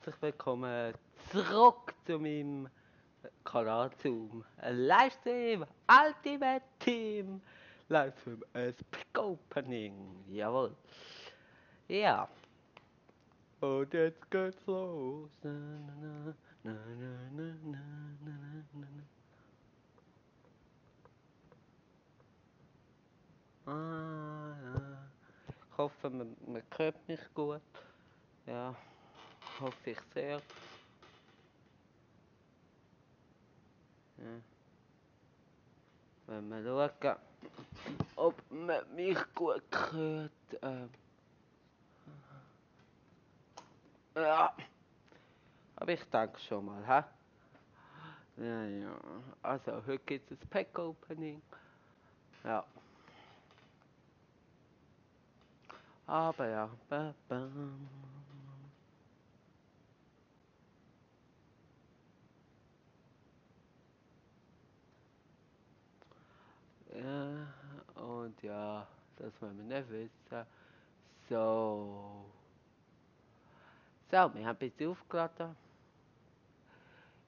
herzlich willkommen zurück zu meinem Kanal Zoom. Ein Livestream, Ultimate Team, Livestream, ein Pick Opening, jawohl. Ja, und jetzt geht's los. Na, na, na, na, na, na, na, na, na. Ja. Ich hoffe, man hört mich gut. Ja, hoffe ich sehr. Ja. Wenn wir schauen, ob man mich gut hört. Ja, aber ich denke schon mal, hä? Ja, ja. Also, heute gibt es ein Pack-Opening. Ja. Aber ja. Ba, ba. Ja, und ja, das wollen wir nicht wissen. So. So, wir haben ein bisschen aufgeladen.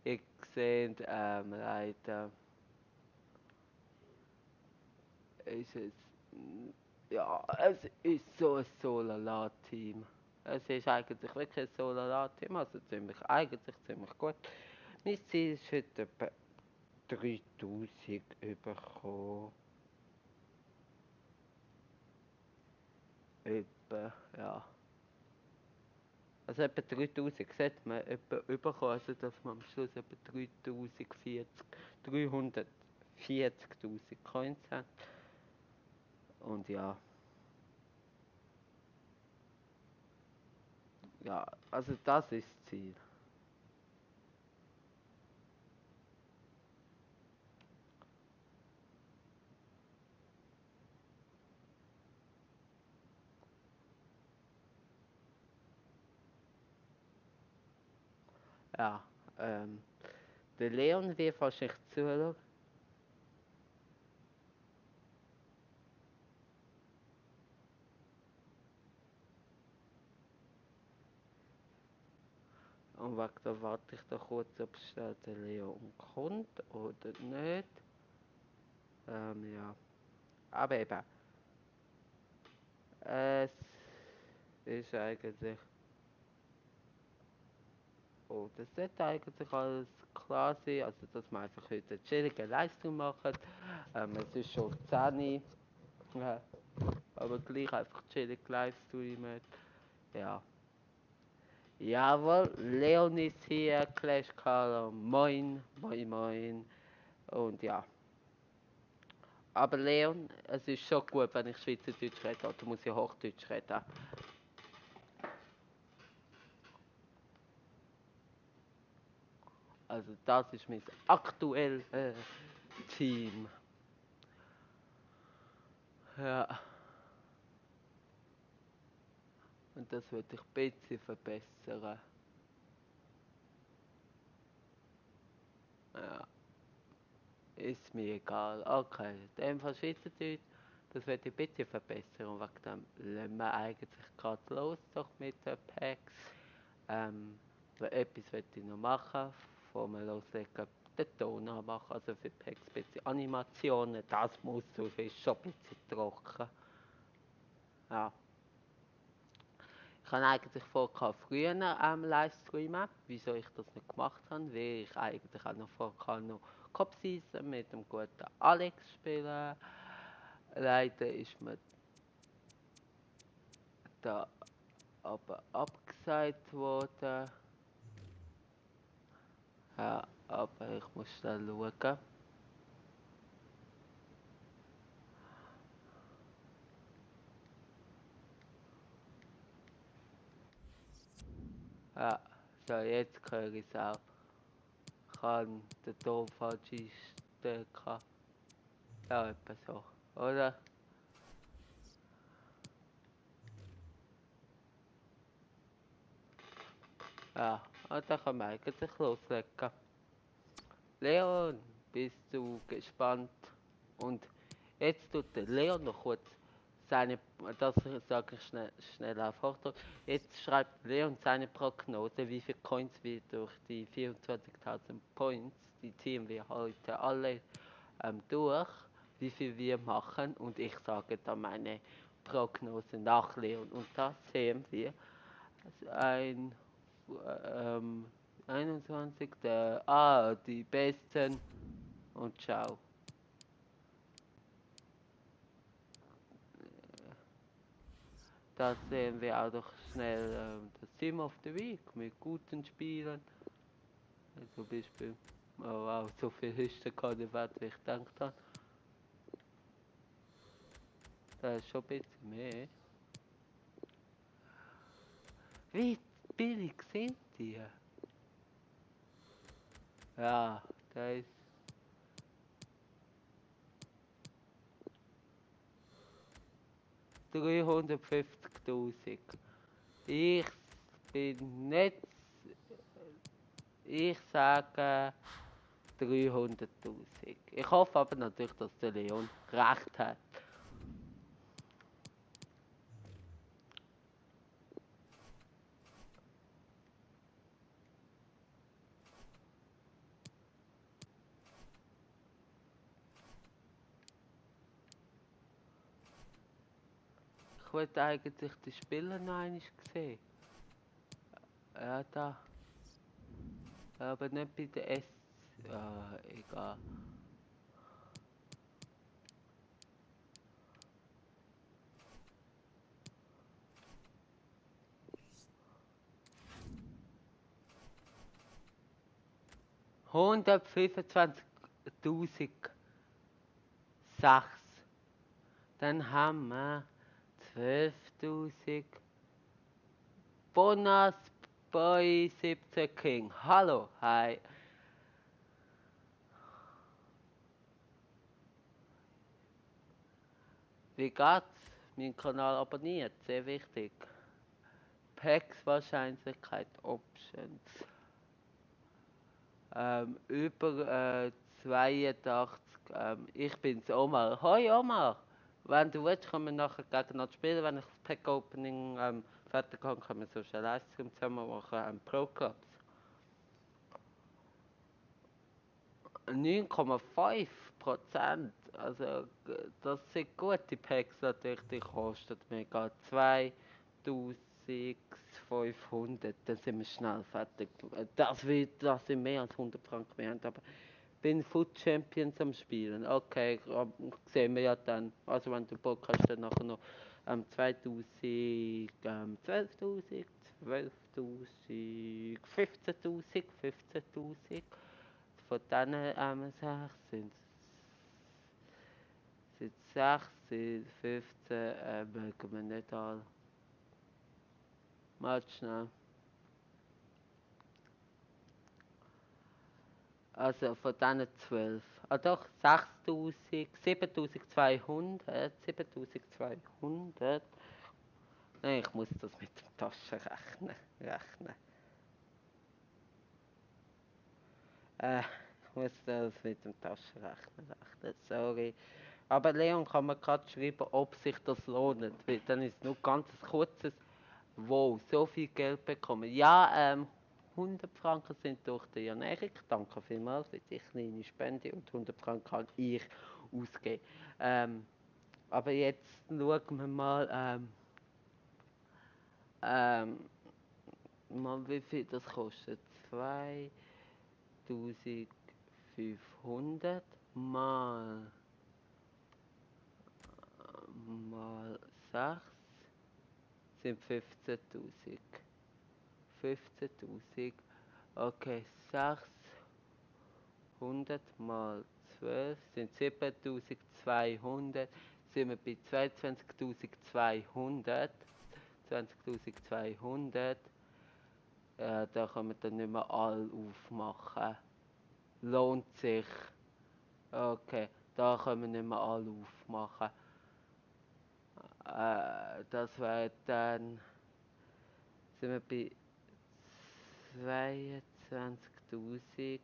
Ihr seht, leider ist es, ja, es ist so ein Solala-Team. Es ist eigentlich wirklich ein Solala-Team, also eigentlich ziemlich gut. Mein Ziel ist heute etwa 3000 bekommen. Etwa, ja. Also etwa 3000 sollte man etwa bekommen, also dass man am Schluss etwa 340.000 Coins hat. Und ja. Ja, also das ist das Ziel. Ja, der Leon wird wahrscheinlich zuschauen. Und wegen da warte ich da kurz, ob schnell der Leon kommt oder nicht. Ja. Aber eben. Es ist eigentlich. Oh, das sollte eigentlich alles klar sein. Also, dass wir einfach heute einen chilligen Livestream machen. Es ist schon 10 Uhr. Aber gleich einfach chillig Livestreamen. Ja. Jawohl, Leon ist hier, Clash Carlo, moin, moin, moin. Und ja. Aber Leon, es ist schon gut, wenn ich Schweizerdeutsch rede, oder muss ich Hochdeutsch reden? Also das ist mein aktuelles Team. Ja. Und das würde ich ein bisschen verbessern. Ja. Ist mir egal. Okay, in dem Fall Schweizerdeutsch, das werde ich ein bisschen verbessern. Und wegen dem lassen wir eigentlich gerade los doch mit den Packs. Etwas möchte ich noch machen, bevor wir loslegen, den Ton anmachen, also für Packs ein bisschen Animationen, das muss, sonst ist schon ein bisschen trocken. Ja. Ich habe eigentlich vor, früher Livestreamen, wieso ich das nicht gemacht habe, weil ich eigentlich auch noch vor, noch Cop-Season mit dem guten Alex spielen. Leider ist mir da aber abgesagt worden. Ja, aber ich muss schnell schauen. Ja, so jetzt höre ich es auch. Ich habe den Ton falsch eingestellt. Ja, etwa so, oder? Ja, und dann können wir eigentlich loslegen. Leon, bist du gespannt? Und jetzt tut der Leon noch kurz seine, das sage ich schnell auf Hochdeutsch. Jetzt schreibt Leon seine Prognose, wie viele Coins wir durch die 24.000 Points, die ziehen wir heute alle durch, wie viel wir machen und ich sage dann meine Prognose nach Leon. Und da sehen wir ein 21. Die besten und ciao. Da sehen wir auch noch schnell das Team of the Week mit guten Spielen. Zum Beispiel, oh wow, so viel höchster Kandidat, wie ich gedacht habe. Da ist schon ein bisschen mehr. Wie billig sind die? Ja, da ist 350.000. Ich bin nicht. Ich sage 300.000. Ich hoffe aber natürlich, dass der Leon recht hat. Ich wollte eigentlich die Spieler noch einmal sehen. Ja, da. Aber nicht bei der S. Egal. $125.006. Dann haben wir 12.000. Bonus Boy 17 King. Hallo, hi. Wie geht's? Mein Kanal abonniert, sehr wichtig. Packs Wahrscheinlichkeit Options. Über 82. Ich bin's Omar. Hoi Omar! Wenn du willst, können wir nachher gegeneinander spielen. Wenn ich das Pack Opening fertig habe, können wir so einen Livestream zusammen machen. Pro Clubs. 9,5%. Also, das sind gute Packs natürlich. Die kosten mega 2.500. Dann sind wir schnell fertig. Das sind mehr als 100 Franken mehr. Aber ich bin Food Champions am Spielen. Okay, sehen wir ja dann. Also, wenn du Bock hast, dann nachher noch 2000, 12.000, 12.000, 15.000. Von diesen 6 sind es 6, sind 15, mögen wir nicht alle. Mal schnell. Also von diesen 12. Ah doch, 6.000, 7.200, 7.200. Nein, ich muss das mit dem Taschenrechner rechnen. Ich muss das mit dem Taschenrechner rechnen, sorry. Aber Leon kann mir gerade schreiben, ob sich das lohnt, weil dann ist nur ganz kurzes, wow, so viel Geld bekommen. Ja, 100 Franken sind durch den Jan Erik, danke vielmals für die kleine Spende und 100 Franken kann ich ausgeben. Aber jetzt schauen wir mal, mal wie viel das kostet. 2.500 mal 6 sind 15.000. 15.000. Okay, 600 mal 12 sind 7.200. Sind wir bei 22.200. 20.200. Da können wir dann nicht mehr alle aufmachen. Lohnt sich. Okay, da können wir nicht mehr alle aufmachen. Das wäre dann. Sind wir bei 22.000.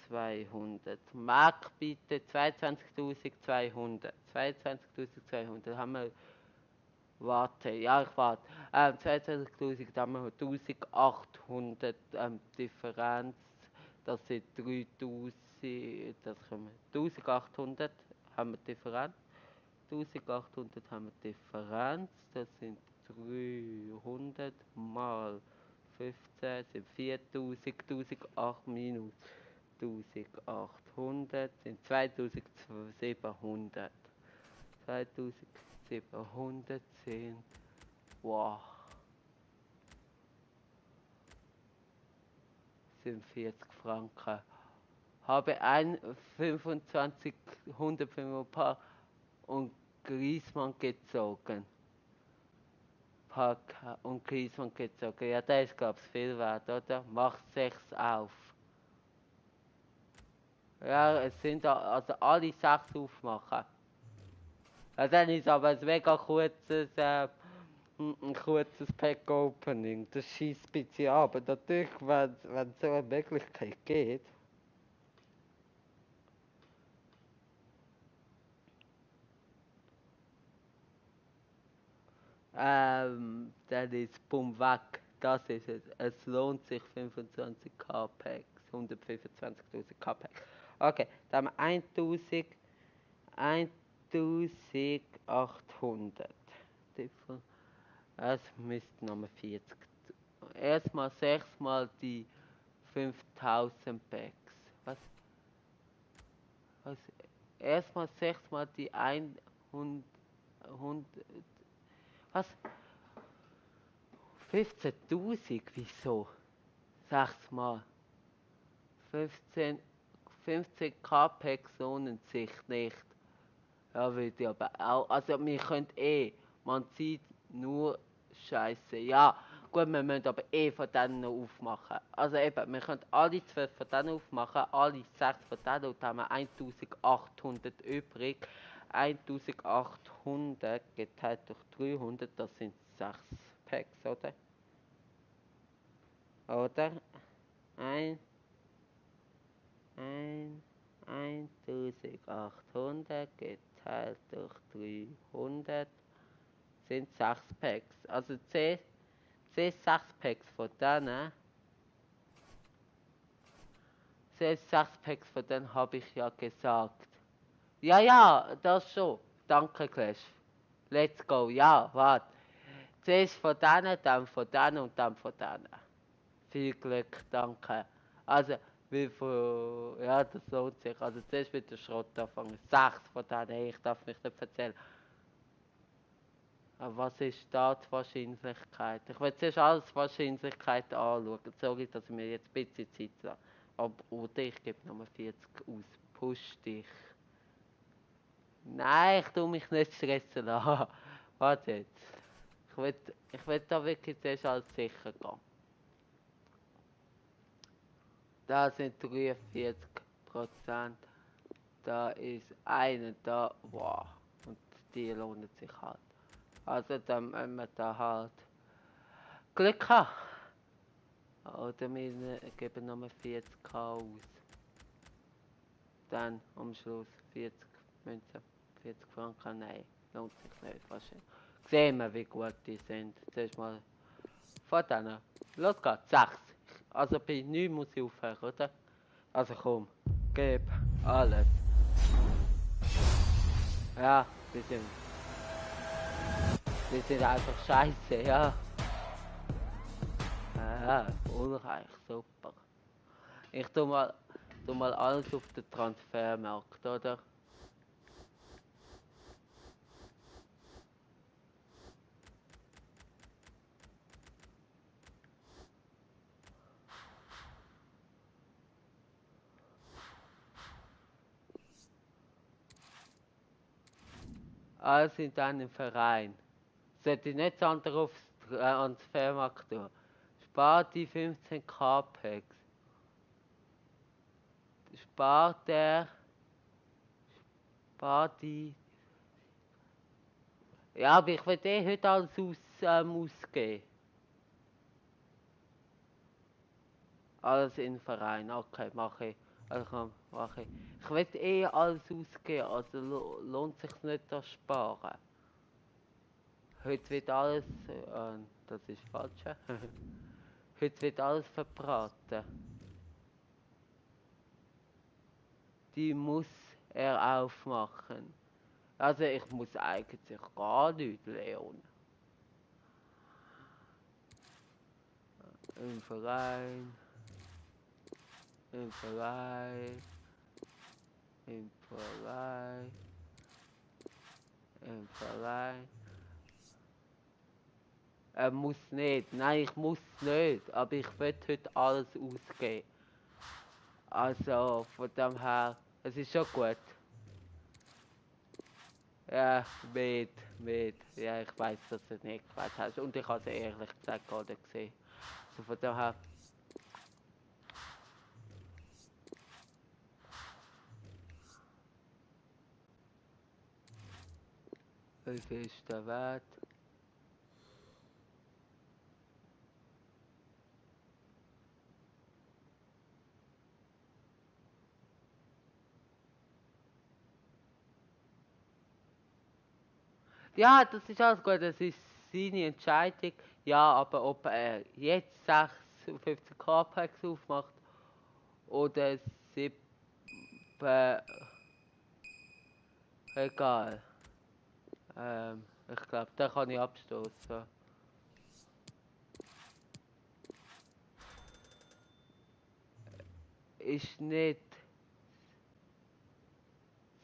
200. Mark bitte 22.200. 22.200 haben wir. Warte, ja, ich warte. 22.000, da haben wir 1.800 Differenz. Das sind 3.000, das können wir. 1.800 haben wir Differenz. 1.800 haben wir Differenz. Das sind 300 mal 15 sind 4.000. 1.800 minus 1.800 sind 2.700. 2.700 sind, wow, sind 40 Franken. Habe ein 25 105 und Griesmann gezogen. Und Griesmann gezogen. Ja, der ist, glaube ich, viel wert, oder? Mach 6 auf. Ja, es sind also alle 6 aufmachen. Ja, dann ist aber ein mega kurzes, ein kurzes Pack-Opening. Das schießt ein bisschen ab. Aber natürlich, wenn es so eine Möglichkeit gibt. Dann ist bumm weg. Das ist es. Es lohnt sich 25k Packs. 125.000 K-Packs. Okay, dann haben wir 1800. Es müsste nochmal 40. Erstmal 6 mal die 5000 Packs. Was? Erstmal 6 mal die 100. Was? 15.000? Wieso? 6 mal. 15k Packs lohnen sich nicht. Ja, würde ich aber auch. Also, wir können man sieht nur Scheiße. Ja, gut, wir müssen aber von denen noch aufmachen. Also eben, wir können alle 12 von denen aufmachen, alle 6 von denen und dann haben wir 1800 übrig. 1800 geteilt durch 300, das sind 6 Packs, oder? Oder? 1800 geteilt durch 300 sind 6 Packs. Also 10 6 Packs von denen. 6 Packs von denen habe ich ja gesagt. Ja, das schon. Danke, Clash. Let's go. Ja, warte. Zuerst von denen, dann von denen und dann von denen. Viel Glück, danke. Also, wie viel. Ja, das lohnt sich. Also, zuerst mit der Schrott anfangen. 6 von denen, ich darf mich nicht erzählen. Aber was ist da die Wahrscheinlichkeit? Ich will zuerst alles Wahrscheinlichkeit anschauen. Sorry, dass ich mir jetzt ein bisschen Zeit lasse. Aber, oder ich gebe nochmal 40 aus. Push dich. Nein, ich tue mich nicht stressen lassen. Warte jetzt. Ich will da wirklich zuerst alles sicher gehen. Da sind 43%. Da ist eine da. Wow. Und die lohnt sich halt. Also dann müssen wir da halt Glück haben. Oder wir geben nochmal 40k aus. Dann am Schluss 40 Münzen, 40 Franken, nein, lohnt sich nicht wahrscheinlich. Sehen wir, wie gut die sind. Zuerst mal von denen. Los geht's, 6. Also bei 9 muss ich aufhören, oder? Also komm, gib alles. Ja, die sind einfach scheiße, ja. Ja, unreich, super. Ich tu mal alles auf den Transfermarkt, oder? Alles in deinem Verein. Sollte ich nicht das andere aufs Transfermarkt tun? Spar die 15k Packs. Spar die. Ja, aber ich will heute alles ausgeben. Alles in den Verein, okay, mache ich. Also komm, mach ich. Ich will eh alles ausgeben, also lohnt sich nicht das Sparen. Heute wird alles, das ist falsch. Heute wird alles verbraten. Die muss er aufmachen. Also ich muss eigentlich gar nicht, Leon. Im Verein. Im Verein. Im Verein. Im Verein. Er muss nicht. Nein, ich muss nicht. Aber ich will heute alles ausgeben. Also, von dem her, es ist schon gut. Ja, mit. Ja, ich weiß, dass du es nicht gewählt hast. Und ich habe es ehrlich gesagt gerade gesehen. Also von dem her. Wie viel ist der Wert? Ja, das ist alles gut, das ist seine Entscheidung. Ja, aber ob er jetzt 56 K-Packs aufmacht oder 7, egal. Ich glaube, da kann ich abstoßen. Ist nicht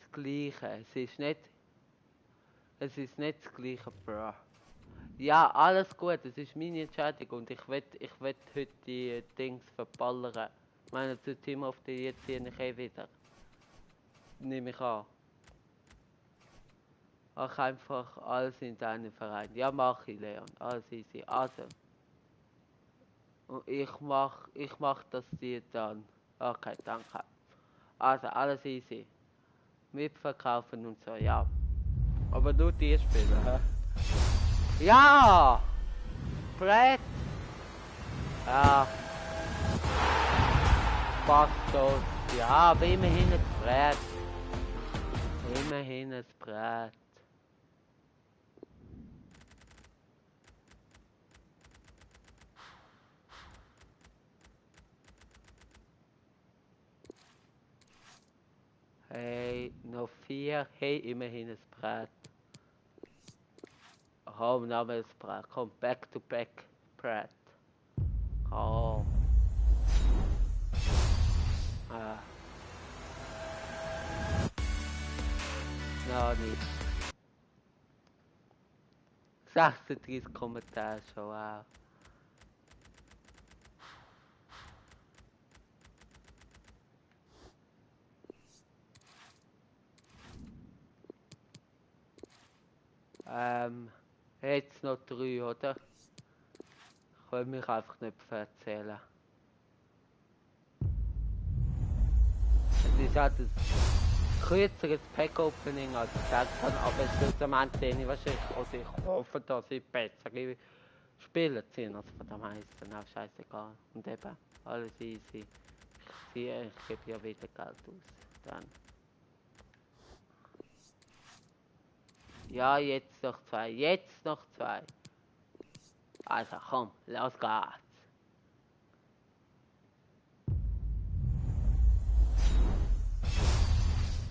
das Gleiche. Es ist nicht das Gleiche, bro. Ja, alles gut, es ist meine Entscheidung und ich will heute die Dings verballern. Ich meine, zu Team of the Year ziehe ich eh wieder. Nehme ich an. Mach einfach alles in deinen Verein. Ja, mach ich, Leon. Alles easy. Also. Und ich mach das dir dann. Okay, danke. Also, alles easy. Mitverkaufen und so, ja. Aber nur die Spiele, hä? Ja! Brett! Ja. Bastos. Ja, aber immerhin ein Brett. Immerhin ein Brett. Hey, noch 4. Hey, immerhin ein Brett. Komm, noch mal ein Brett. Komm, back to back Brett. Komm. Ah. Noch nicht. 36 Kommentare schon, wow. Jetzt noch 3, oder? Ich will mich einfach nicht erzählen. Es ist halt ein kürzeres Pack-Opening als ich gesagt habe, aber schlussendlich sehe ich wahrscheinlich, oder ich hoffe, dass ich bessere Spieler ziehen. Also von dem her ist dann auch scheißegal. Und eben, alles easy. Ich gebe ja wieder Geld aus. Dann. Ja, jetzt noch 2. Jetzt noch 2. Also komm, los geht's.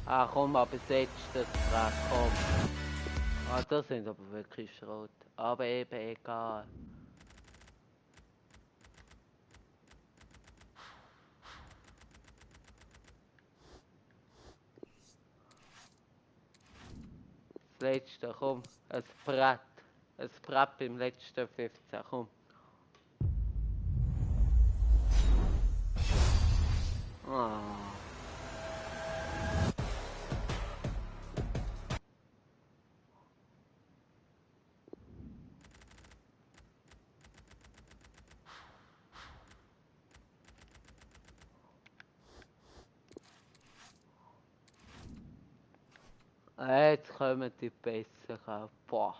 Ah komm, aber setzt das Brett, komm. Ah, das sind aber wirklich Schrott. Aber eben egal. Das letzte, komm. Ein Brett. Ein Brett beim letzten 15, komm. Ah. Jetzt kommen die besseren. Boah.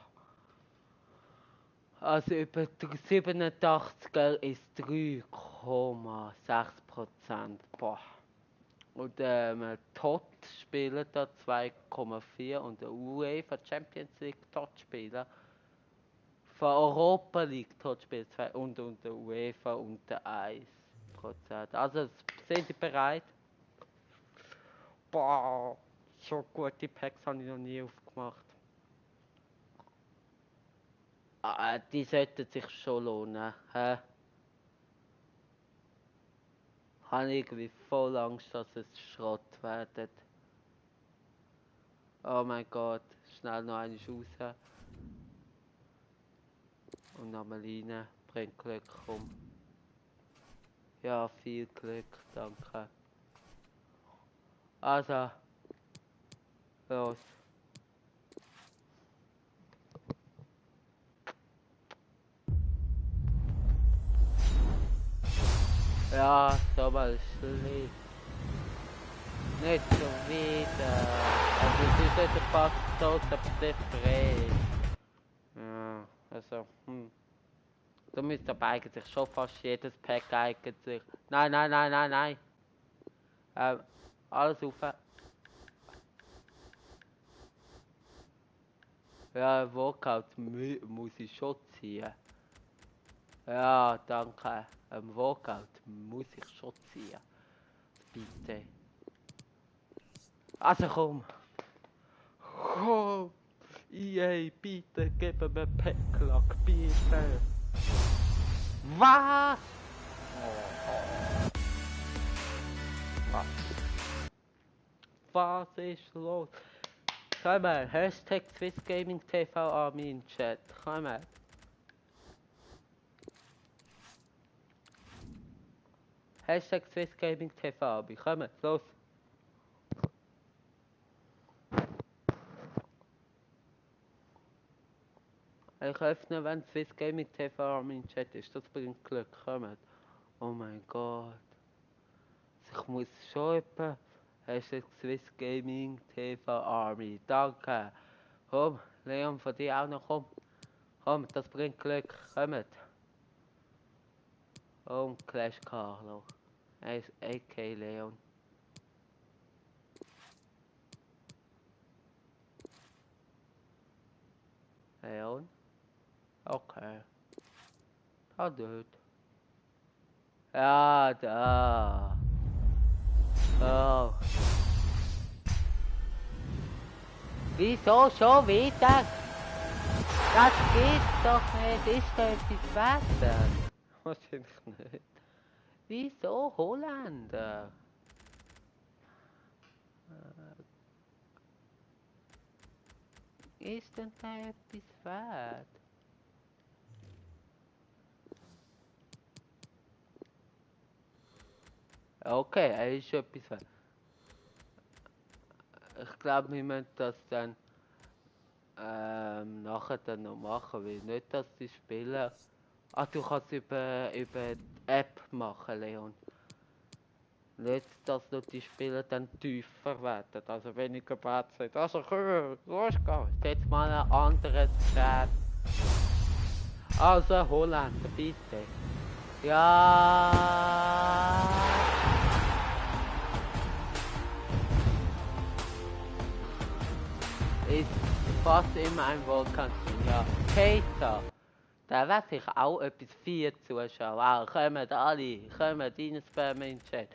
Also über 87er ist 3,6%. Boah. Und Tot spielen da 2,4 und der UEFA Champions League Tot spielen. Von Europa League Tot spielen 2 und der UEFA unter 1%. Also sind Sie bereit? Boah, so gute Packs habe ich noch nie aufgemacht. Die sollten sich schon lohnen. Habe irgendwie voll Angst, dass es Schrott werden. Oh mein Gott, schnell noch eine raus. Und nochmal rein, bringt Glück um. Ja, viel Glück, danke. Also, los. Ja, so mal schlecht. Nicht schon wieder. Also es ist nicht fast tot, aber befreit. Ja, also, Du müsst aber eigentlich schon fast jedes Pack eigentlich. Nein, nein, nein, nein, nein. Alles auf. Ja, Workout muss ich schon ziehen. Ja, danke. Workout muss ich schon ziehen. Bitte. Also komm. Komm. Yay, bitte, gib mir Packlack, bitte. Was? Was ist los? Komm mal, Hashtag SwissGamingTV an meinen Chat. Komm mal. Hashtag SwissGamingTV an. Komm, los. Ich öffne, wenn SwissGamingTV an meinem Chat ist. Das bringt Glück. Kommt. Oh mein Gott. Ich muss schon etwa. Hashtag SwissGamingTV Army. Danke. Komm, Leon, von dir auch noch. Komm. Komm, das bringt Glück. Kommt. Oh, Clash Carlo. Er ist AK Leon. Leon? Okay. Da dort. Ja, da. Oh. Wieso schon wieder? Das gibt's doch nicht. Ist da etwas Wetter? Wahrscheinlich nicht. Wieso Holländer? Ist denn da etwas wert? Okay, er ist etwas wert. Ich glaube, wir müssen das dann nachher dann noch machen, weil nicht, dass die spielen. Ah, du kannst über die App machen, Leon. Nicht, dass nur die Spieler dann tiefer werden, also weniger Bad sind. Also komm, los geht's. Jetzt mal ein anderes Gerät. Also Holländer, bitte. Ja. Ist fast immer ein Vulkanchen, ja. Peter. Da weiß ich auch etwas 4 Zuschauer. Kommt alle, kommt rein, spammen in den Chat.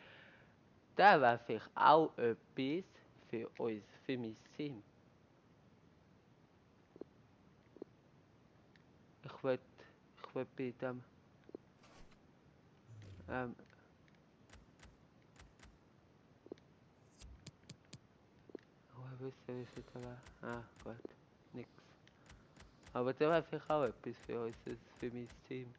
Da weiß ich auch etwas für uns, für mein Team. Ich will bei dem wissen, wie viel da war. Ah, gut, nix. Aber da weiß ich auch etwas für uns, für mein Team.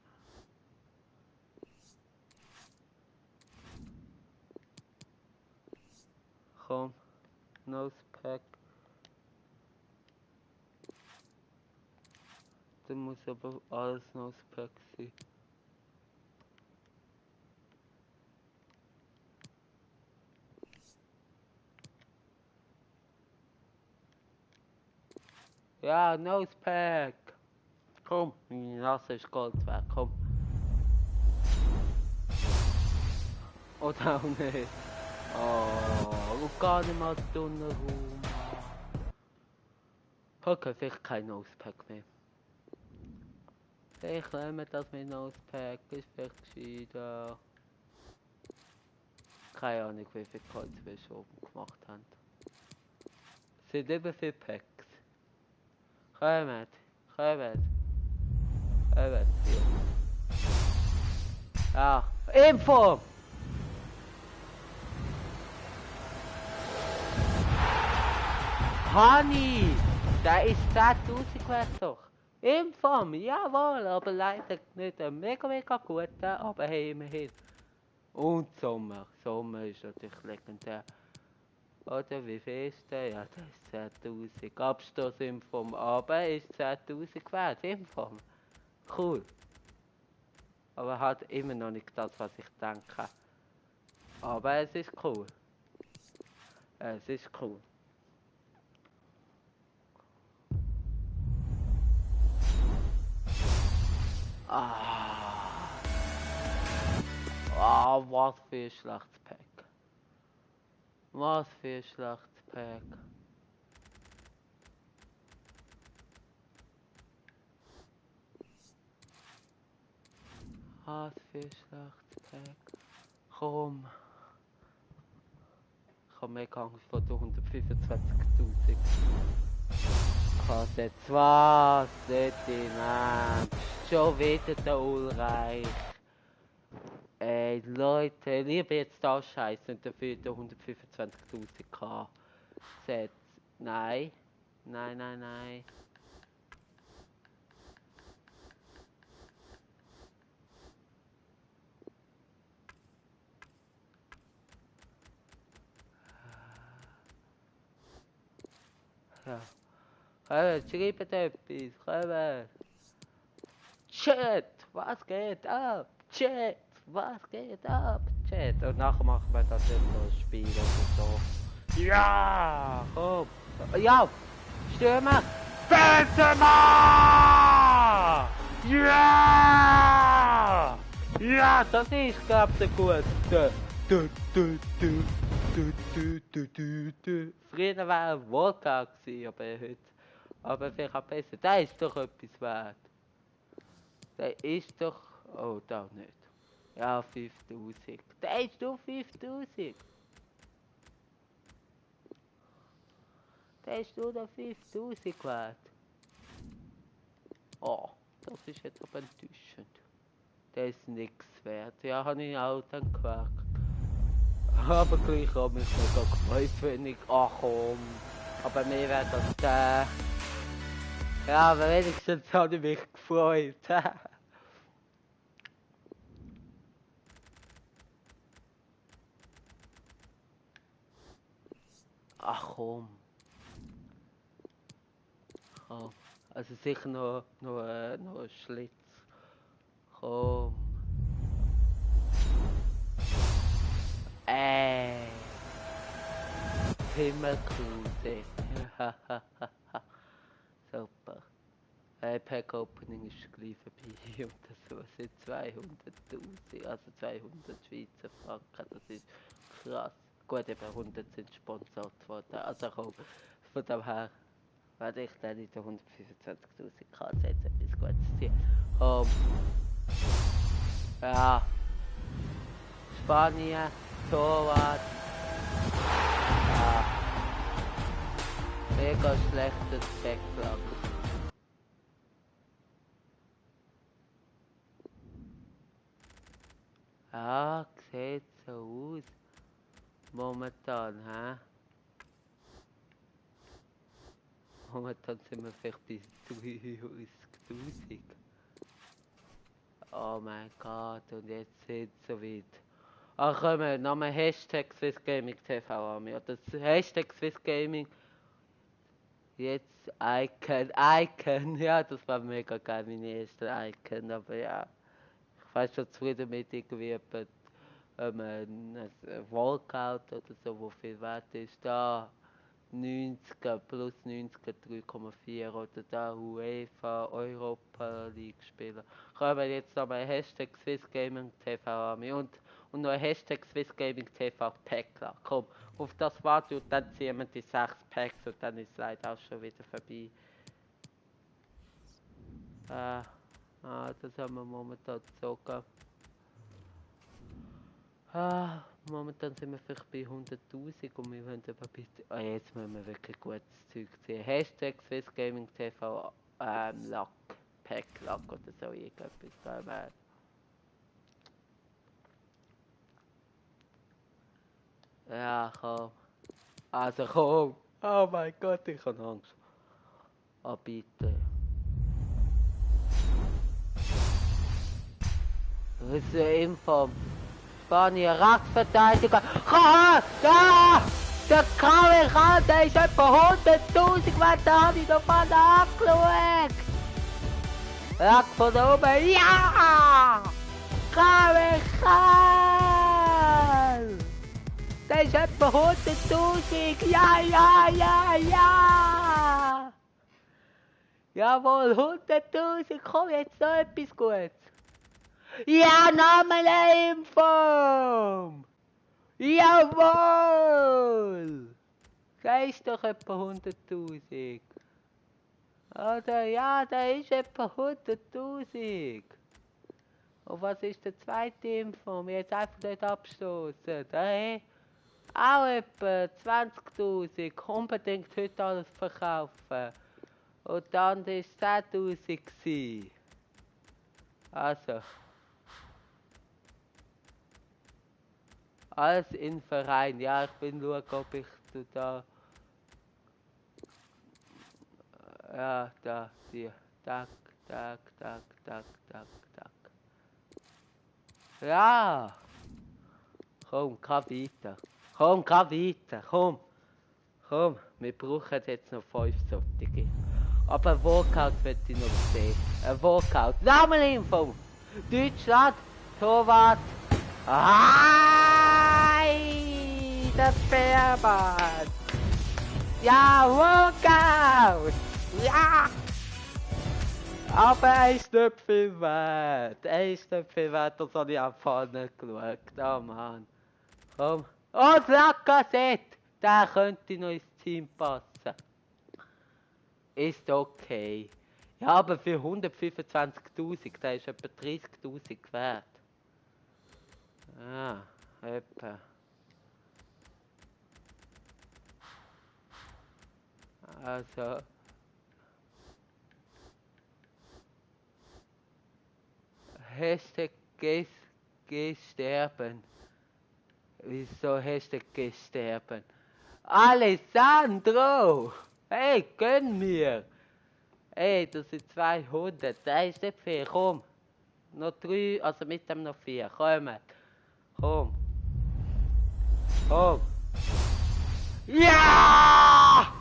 Komm, Nosepack. Da muss aber alles Nosepack sein. Ja, Nosepack. Komm, meine Nase ist Gold wert, komm. Oder auch nicht. Oh, und gar nicht mal drinnen rum. Okay, vielleicht kein Nosepack mehr. Vielleicht nehmen wir das mit Nosepack, ist vielleicht gescheiter. Keine Ahnung, wie viel Kreuz wir schon oben gemacht haben. Es sind über 4 Packs. Kommt, kommt. Kommt, hier. Ja, Info! Honey! Da ist 10.000 wert doch. Info, jawohl, aber leider nicht ein mega guter, aber hey, immerhin. Und Sommer. Sommer ist natürlich legendär. Oder wie viel ist der? Ja, das ist 10.000. Abstoßinfo, aber ist 10.000 wert. Info. Cool. Aber hat immer noch nicht das, was ich denke. Aber es ist cool. Es ist cool. Ah. Ah, was für ein schlechtes Pack. Was für ein schlechtes Pack. Was für ein schlechtes Pack. Komm. Ich habe mega Angst vor den 125.000. Kostet was? Nicht im Ernst. Schon wieder der Ulreich. Ey, Leute, lieber jetzt da scheißen und dafür der 125.000 Set. Nein. Nein, nein, nein. Ja. Kommt, schreibt etwas. Kommt. Chat, was geht ab? Chat, was geht ab? Chat. Und nachher machen wir das jetzt so ein Spiel oder so. Ja, komm. Ja, Stürmer. Benzema! Ja! Ja, das ist, glaub ich, der Gute. Früher war er Wodka gewesen, aber heute. Aber vielleicht auch besser. Der ist doch etwas wert. Der ist doch... Oh, da nicht. Ja, 5.000. Der ist doch 5.000. Der ist nur noch 5.000 wert. Oh, das ist jetzt aber enttäuschend. Der ist nichts wert. Ja, habe ich auch dann gemerkt. Aber gleich habe mich mega gefreut, wenn ich... Ach komm. Aber mehr wäre das der... Ja, aber wenigstens habe ich mich gefreut. Ach komm. Komm. Also sicher noch ein Schlitz. Komm. Himmelkruse. Super. Pack Opening ist gleich vorbei und das sind 200.000, also 200 Schweizer Franken, das ist krass. Gut, eben 100 sind gesponsert worden, also komm, von dem her werde ich dann in die 125.000 setzen, etwas Gutes ziehen. Komm. Ja. Spanien, Torwart. Ja. Mega schlechtes Backblock. Ja, sieht so aus. Momentan, hä? Momentan sind wir vielleicht bis 30.000. Oh mein Gott, und jetzt sind es so weit. Ach komm, nochmal Hashtag SwissGaming TV an mir. Das Hashtag SwissGaming. Jetzt Icon. Ja, das war mega geil, meine erste Icon. Aber ja, ich war schon zufrieden mit irgendwie ein Walkout oder so, wo viel wert ist. Da 90 plus 90 3,4 oder da UEFA Europa League Spieler. Kommen jetzt nochmal Hashtag SwissGaming TV an mich. Und und noch Hashtag SwissGamingTV Päckler. Komm, auf das warte und dann ziehen wir die 6 Packs und dann ist es leider auch schon wieder vorbei. Das haben wir momentan gezogen. Momentan sind wir vielleicht bei 100.000 und wir wollen aber bitte. Jetzt müssen wir wirklich gutes Zeug ziehen. Hashtag SwissGamingTV Lack, Packlack oder so irgendetwas. Ja, komm. Also komm. Oh mein Gott, ich habe Angst. Bitte. Das ist eine Info. Spanien, Rechtsverteidiger. Da! Der KWK, der ist etwa 100.000 Wert, da habe ich doch mal angeschaut. Rack von oben, ja! KWK! Der ist etwa 100.000, ja! Jawohl, 100.000, komm, jetzt noch etwas Gutes. Ja, nochmal eine Info! Jawohl! Da ist doch etwa 100.000. Oder ja, da ist etwa 100.000. Und was ist der zweite Info? Wir jetzt einfach nicht abstoßen. Da auch etwa 20.000. Unbedingt heute alles verkaufen. Und dann war es 10.000. Also. Alles in Verein. Ja, ich bin schauen, ob ich da. Ja, da, hier. Tak. Ja! Komm, kann weiter. Komm, wir brauchen jetzt noch 5 solche. Aber ein Workout wird ich noch sehen. Ein Workout. Sammelinfo! Deutschland, Torwart. Das Fährbad. Ja, Workout! Ja! Aber er ist nicht viel wert. Das habe ich auch vorne geschaut. Oh Mann. Komm. Oh, Lacazette! Der könnte noch ins Team passen. Ist okay. Ja, aber für 125.000, der ist etwa 30.000 wert. Ah, etwa. Also. Hashtag sterben. Wieso Hashtag sterben? Alessandro! Hey, gönn mir! Hey, das sind 200, das ist nicht viel, komm! Noch 3, also mit dem noch 4, kommt! Komm! Ja!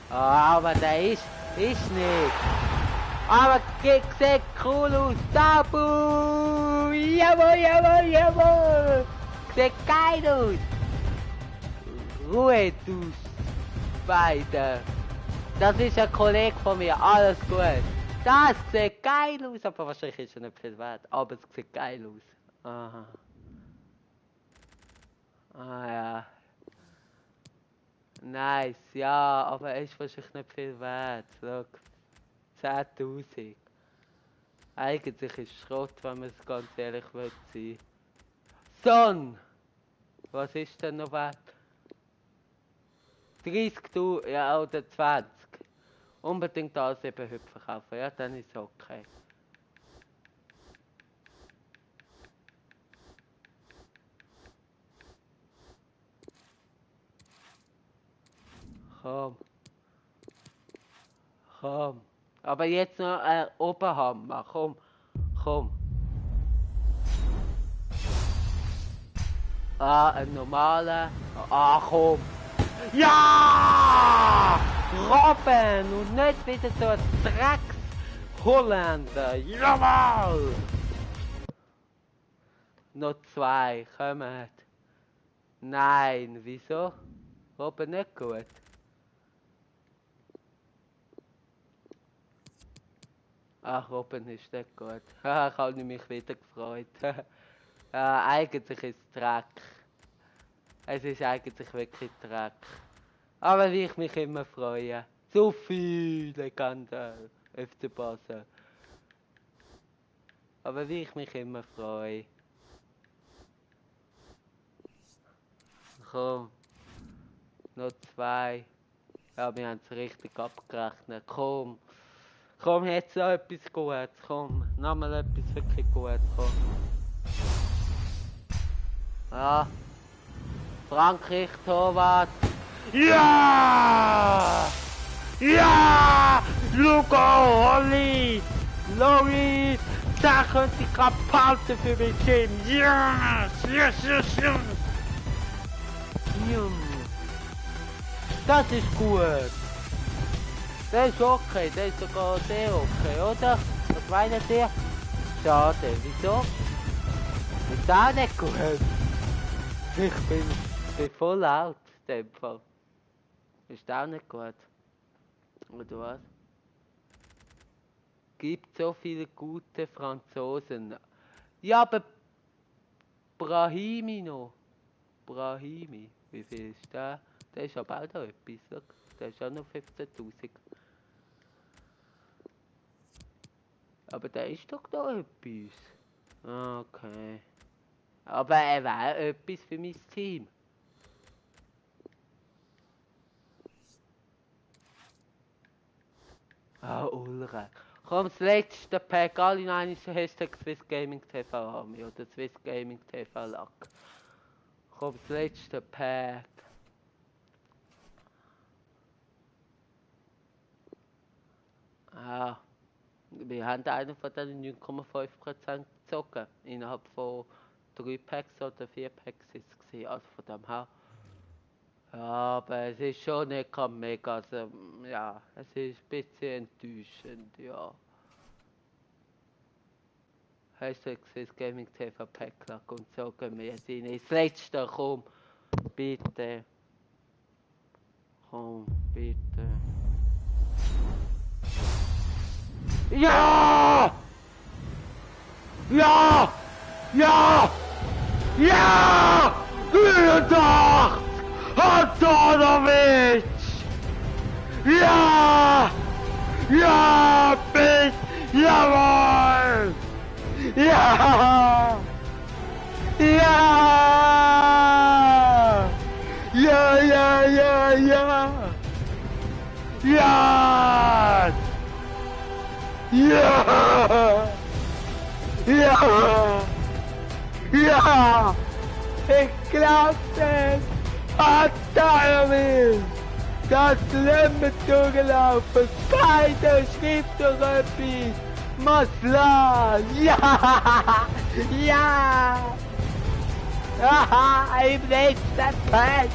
Aber der ist nicht! Aber sieht cool aus! Tabu! Jawohl! Sieht geil aus! Ruhe, du beide! Das ist ein Kollege von mir, alles gut. Das sieht geil aus, aber wahrscheinlich ist er nicht viel wert. Aber es sieht geil aus. Aha. Ja. Nice, ja, aber er ist wahrscheinlich nicht viel wert. Schau, 10.000. Eigentlich ist es Schrott, wenn man es ganz ehrlich will sein. Son! Was ist denn noch wert? 30.000, ja, oder 20. Unbedingt alles eben heute verkaufen, ja, dann ist es okay. Komm. Aber jetzt noch ein Oberhammer, komm. Ein normaler. Komm. Ja! Robben! Und nicht wieder so ein Drecks-Holländer. Jawohl! Noch 2, kommt. Nein, wieso? Robben nicht gut. Ach, Robben ist nicht gut. Ich habe mich wieder gefreut. Ja, eigentlich ist es Dreck. Es ist eigentlich wirklich Dreck. Aber wie ich mich immer freue. So viele Legenden FC Basel. Aber wie ich mich immer freue. Komm. Noch 2. Ja, wir haben es richtig abgerechnet. Komm. Komm, jetzt noch etwas Gutes. Komm. Nochmal etwas wirklich Gutes. Komm. Ja. Frankreich, Torwart. Ja! Ja! Lugo, Olli! Loris! Da könnte ich Kapante für mich geben. Yes! Yes, yes, yes! Ja. Das ist gut. Das ist okay, das ist sogar sehr okay, oder? Was meint ihr? Schade, wieso? Ist auch nicht gut. Ich bin voll out, in dem Fall. Ist auch nicht gut. Oder was? Gibt so viele gute Franzosen. Ja, aber Brahimi noch. Brahimi, wie viel ist der? Der ist aber auch da etwas, look. Der ist auch noch 15.000. Aber der ist doch da etwas. Okay. Aber er wäre etwas für mein Team. Ah, Ulrich. Komm, das letzte Pack, alle in einem Hashtag Swiss Gaming TV Army oder Swiss Gaming TV Lack. Komm, das letzte Pack. Ah, wir haben einen von diesen 9,5% gezogen. Innerhalb von 3 Packs oder 4 Packs ist es gewesen. Also von dem her. Ja, aber es ist schon nicht mega. Also, ja, es ist ein bisschen enttäuschend, ja. Hashtag Swiss Gaming TV Packlack und so gehen wir jetzt rein. Das letzte, komm, bitte. Komm, bitte. Ja! Ja! Ja! Ja! 83! Antanovic! Ja! Ja! Bis! Jawohl! Ja! Ja! Ja, ja, ja, ja! Ja! Ja! Ja! Ja! Ich glaub es! Antanovic! Das Limit durchgelaufen! Beide schrieb doch etwas! Maslan! Ja! Ja! Haha, im letzten Pack!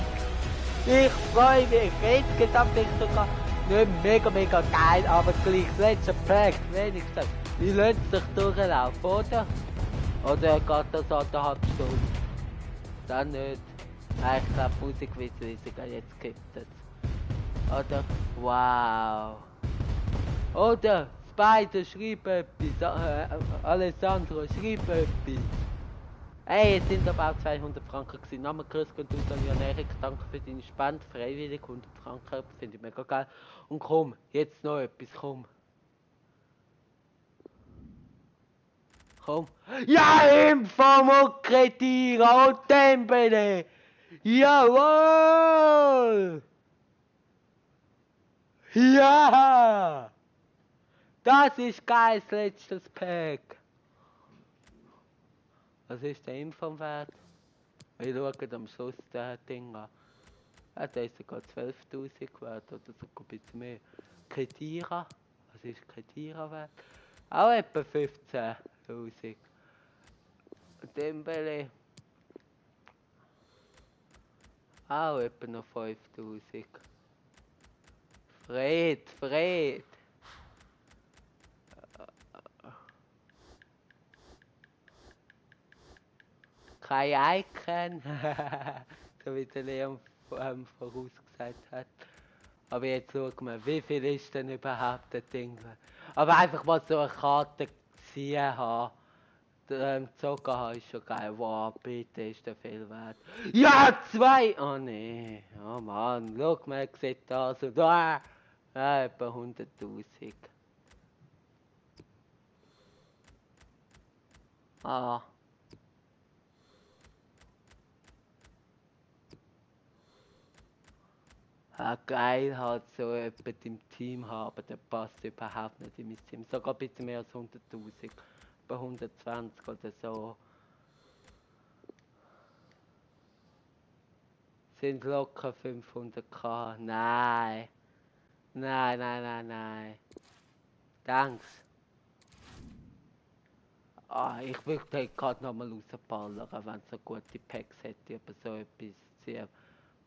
Ich freue mich! Insgesamt ist sogar nicht mega geil, aber gleich das letzte Pack, wenigstens. Die lassen sich durchlaufen, oder? Oder geht das anderthalb Stunden? Dann nicht. Nein, ich glaube, Musik wird es jetzt gibt es. Oder? Wow! Oder? Spider, schreib etwas. Alessandro, schreib etwas. Hey, jetzt sind aber auch 200 Franken gewesen. Name Grüß und du dann Jan Erik, danke für deine Spende. Freiwillig 100 Franken, finde ich mega geil. Und komm, jetzt noch etwas, komm. Komm. Ja, Infomokretira und Tempele! Jawohl! Ja! Das ist geil, das letztes Pack. Was ist der Info-Wert? Wir schauen am Schluss das Ding an. Ja, der ist sogar 12.000 wert oder sogar ein bisschen mehr. Ketira, was ist Ketira wert? Auch etwa 15.000. Dembele. Auch etwa noch 5.000. Fred. Kein Icon. So wie der Leon vorausgesagt hat. Aber jetzt schauen wir, wie viel ist denn überhaupt das Ding? Aber einfach mal so eine Karte gesehen haben. Zocker habe ich schon geil. Wow, bitte ist der viel wert. Ja, 2! Oh nee. Oh Mann, schau mal, sieht das so. Da! Ja, etwa 100.000. Ah. Ja, geil halt so jemand im Team haben, der passt überhaupt nicht in mein Team. Sogar ein bisschen mehr als 100.000. Bei 120 oder so. Sind locker 500k. Nein. Nein, nein, nein, nein. Thanks. Ah, ich würde gerade nochmal rausballern, wenn es so gute Packs hätte, aber so etwas ziehen.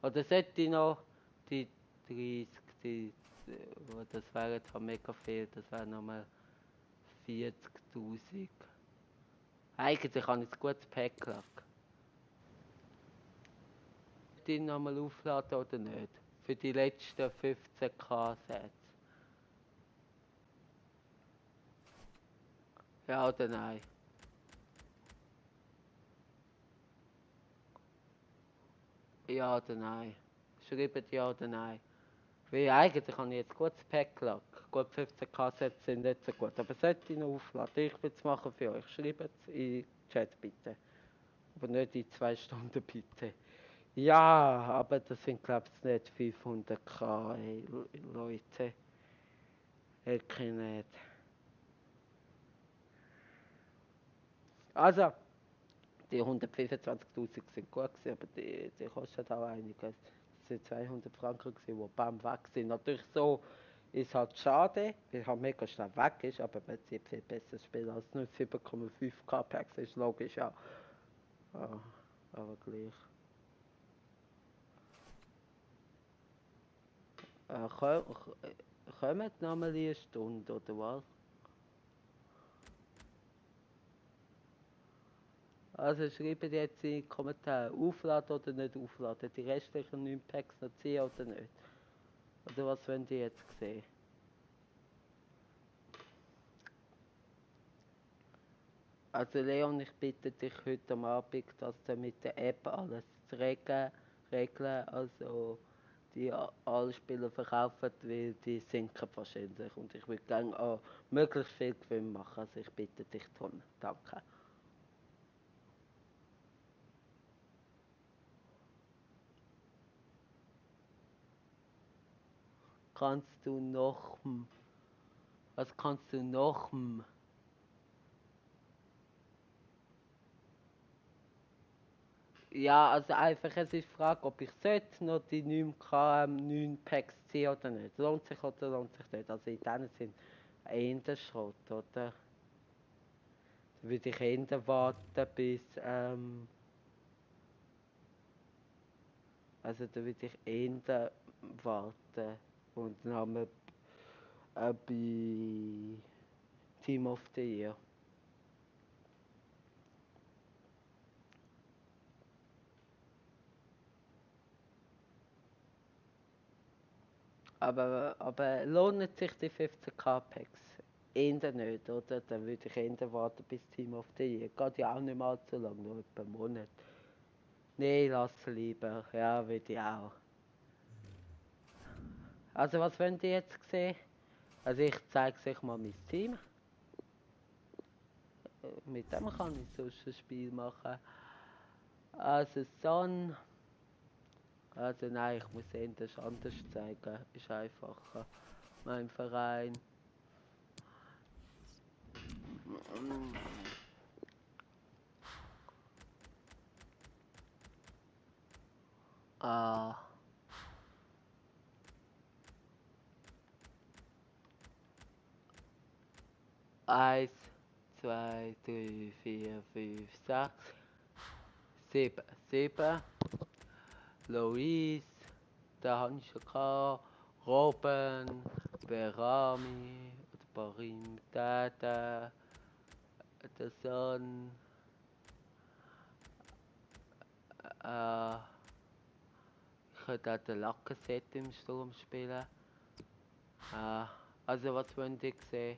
Oder sollte ich noch die 30, das wäre jetzt auch mega viel, das wäre nochmal 40.000. Eigentlich habe ich ein gutes Pack gelegt. Sollte ich nochmal aufladen oder nicht? Für die letzten 15k Sätze. Ja oder nein? Ja oder nein? Schreibt ja oder nein. Weil eigentlich habe ich jetzt gutes Pack gelegt. Gut, 15k Sätze sind nicht so gut. Aber sollte ich noch aufladen? Ich will es machen für euch. Schreibt es in den Chat bitte. Aber nicht in 2 Stunden bitte. Ja, aber das sind glaube ich nicht 500k, ey, Leute. Ich nicht. Also, die 125.000 sind gut gewesen, aber die kosten auch einiges. Das sind 200 Franken gewesen, die bam weg sind. Natürlich so ist halt schade, weil halt mega schnell weg ist, aber man sieht viel besser spielen als nur 7,5k Packs, ist logisch, ja. Ah, aber gleich. Kommt noch mal eine Stunde, oder was? Also schreibt jetzt in die Kommentare, aufladen oder nicht aufladen, die restlichen 9 Packs noch ziehen oder nicht. Oder was wollen die jetzt sehen? Also Leon, ich bitte dich heute am Abend, dass du mit der App alles zu regeln, also die alle Spieler verkaufen, weil die sinken wahrscheinlich und ich würde gerne auch möglichst viel Gewinn machen, also ich bitte dich darum. Danke. Kannst du noch... Was kannst du noch... Ja, also einfach, es ist die Frage, ob ich sollte noch die 9 Packs ziehen oder nicht. Lohnt sich oder lohnt sich nicht. Also in denen sind eher Schrott, oder? Da würde ich eher warten bis, also da würde ich eher warten und dann bei Team of the Year. Aber lohnt sich die 15k Packs? Eher nicht, oder? Dann würde ich eher warten bis Team of the Year. Geht ja auch nicht mal allzu lang, nur etwa einen Monat. Nee, lass lieber. Ja, würde ich auch. Also was wollt ihr jetzt sehen? Also ich zeige euch mal mein Team. Mit dem kann ich sonst ein Spiel machen. Also Son. Also nein, ich muss es anders zeigen. Ist einfacher. Mein Verein. Ah. 1, 2, 3, 4, 5, 6, 7. 7. Lois, da habe ich schon gehabt. Robben, Berami, Barim, Dada, der Son, ich könnte auch den Lackenset im Sturm spielen. Also was wollt ihr sehen?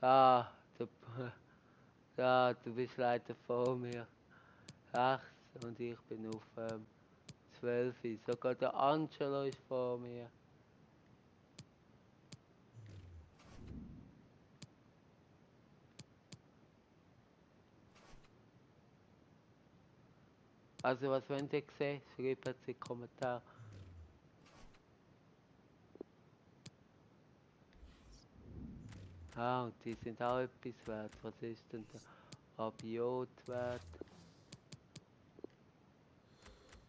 Ah, du, ja, du bist leider vor mir. 6 und ich bin auf 12. Sogar der Angelo ist vor mir. Also was wollt ihr sehen? Schreibt es in die Kommentare. Ah, und die sind auch etwas wert. Was ist denn der Abiot wert?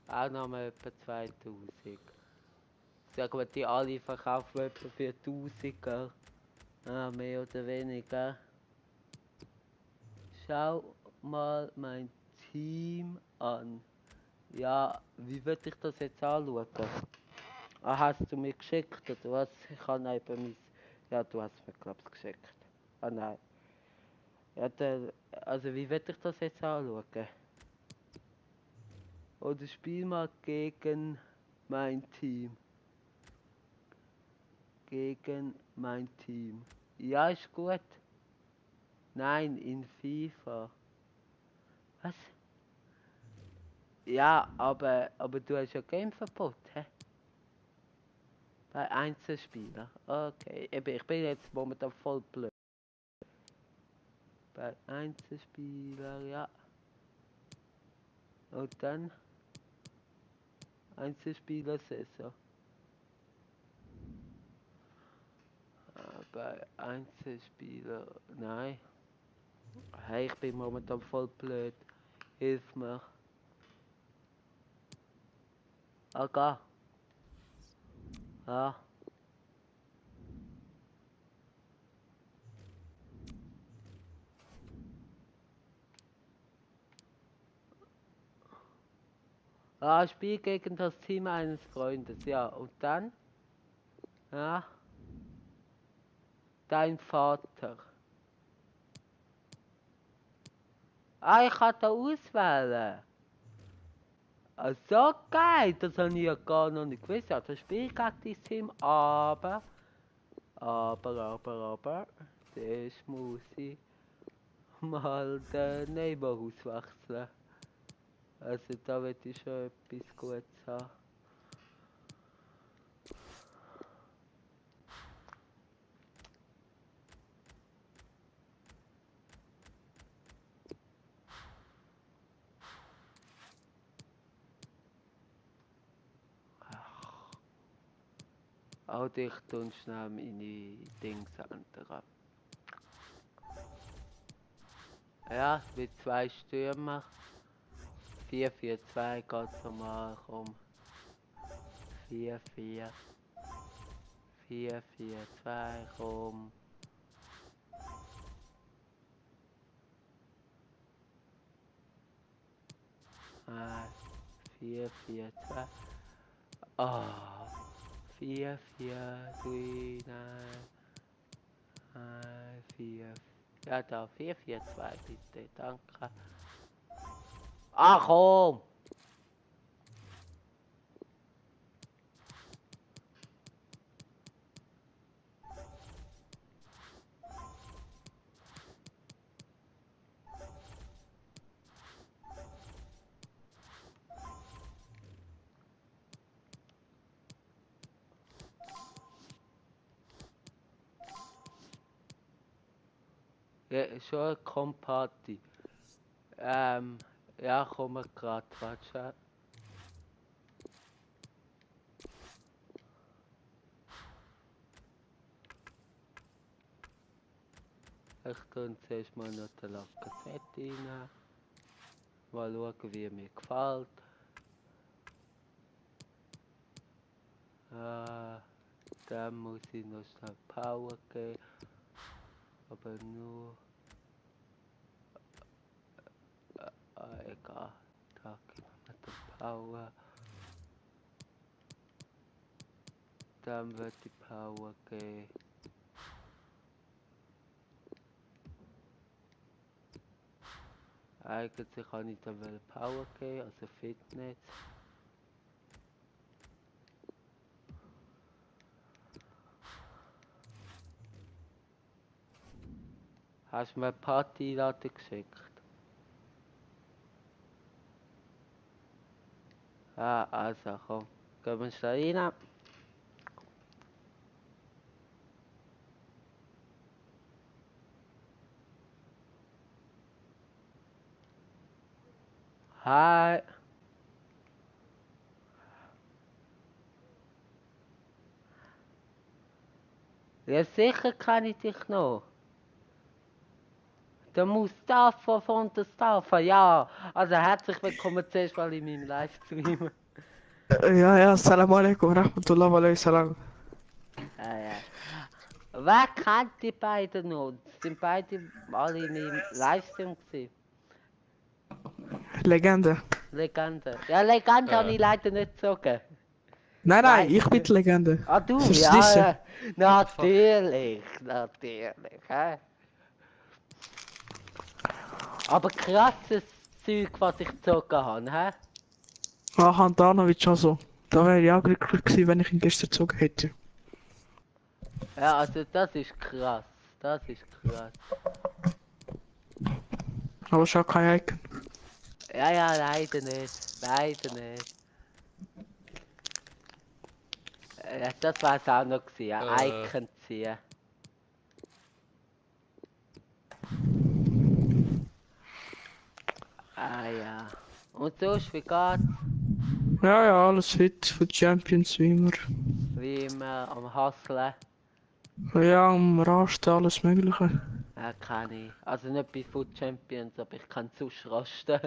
Auch nochmal etwa 2000. Sagen wir, die alle verkaufen etwa für 1000, gell? Ah, mehr oder weniger. Schau mal mein Team an. Ja, wie würde ich das jetzt anschauen? Ah, hast du mir geschickt oder was? Ich kann eben mein... Ja, du hast mir, glaube ich, geschickt. Ah, nein. Ja, also wie würde ich das jetzt anschauen? Oder spiel mal gegen mein Team. Gegen mein Team. Ja, ist gut. Nein, in FIFA. Was? Ja, aber du hast ja Gameverbot, hä? Bei Einzelspielern. Okay, eben, ich bin jetzt momentan voll blöd. Bei Einzelspielern, ja. Und dann Einzelspieler-Saison. Bei Einzelspieler, nein. Hey, ich bin momentan voll blöd. Hilf mir. Ah, Ah. Ah, Spiel gegen das Team eines Freundes, ja. Und dann? Ja. Dein Vater. Ah, ich kann da auswählen. Ah, so geil, das habe ich ja gar noch nicht gewusst. Ja, das Spiel gegen dein Team, aber, das muss ich mal den Neighbor auswechseln. Also da wird ich schon etwas Gutes haben. Auch dich tun schnell meine Dings ändern. Ja, mit 2 Stürmer. 4-4-2 geht normal, komm. 4-4. 4-4-2, komm. Ah, 4-4-2. Ah, 4-4-3, nein. 4. Ja, da 4-4-2 bitte, danke. Ah, komm! Ja, schon Kompati. Ja, komm grad, warte. Ich tue zuerst mal noch den Lacazette rein. Mal schauen, wie mir gefällt. Dann muss ich noch schnell Power geben. Aber nur... egal. Da geben wir den Power. Dann wird die Power geben. Eigentlich kann ich dann Power geben, also Fitness. Hast du mir eine Party-Einladung geschickt? Ja, also komm. Gehen wir schnell rein. Hi. Ja, sicher kann ich dich noch. Der Mustafa von der Stafa, ja. Also herzlich willkommen zuerst mal in meinem Livestream. Ja, assalamu alaikum rahmatullah wa alaikum salam. Ja. Wer kennt die beiden noch? Sind beide alle in meinem Livestream gewesen? Legende. Legende. Ja, Legende habe ich leider nicht gezogen. Nein, ich bin die Legende. Ah, du? Fürs Ja, Dissen. natürlich. Hä? Aber krasses Zeug, was ich gezogen habe, hä? Ah, Handanovic also. Da wäre ich auch glücklich gewesen, wenn ich ihn gestern gezogen hätte. Ja, also das ist krass. Das ist krass. Aber schon kein Icon. Ja, leider nicht. Leider nicht. Ja, das war es auch noch gewesen, ein Icon ziehen. Ah ja. Und sonst, wie geht's? Ja, alles fit für die Champions, wie immer. Wie immer am Hustlen? Ja, am Rasten, alles Mögliche. Ja, kann ich. Also nicht bei Food Champions, aber ich kann sonst rasten.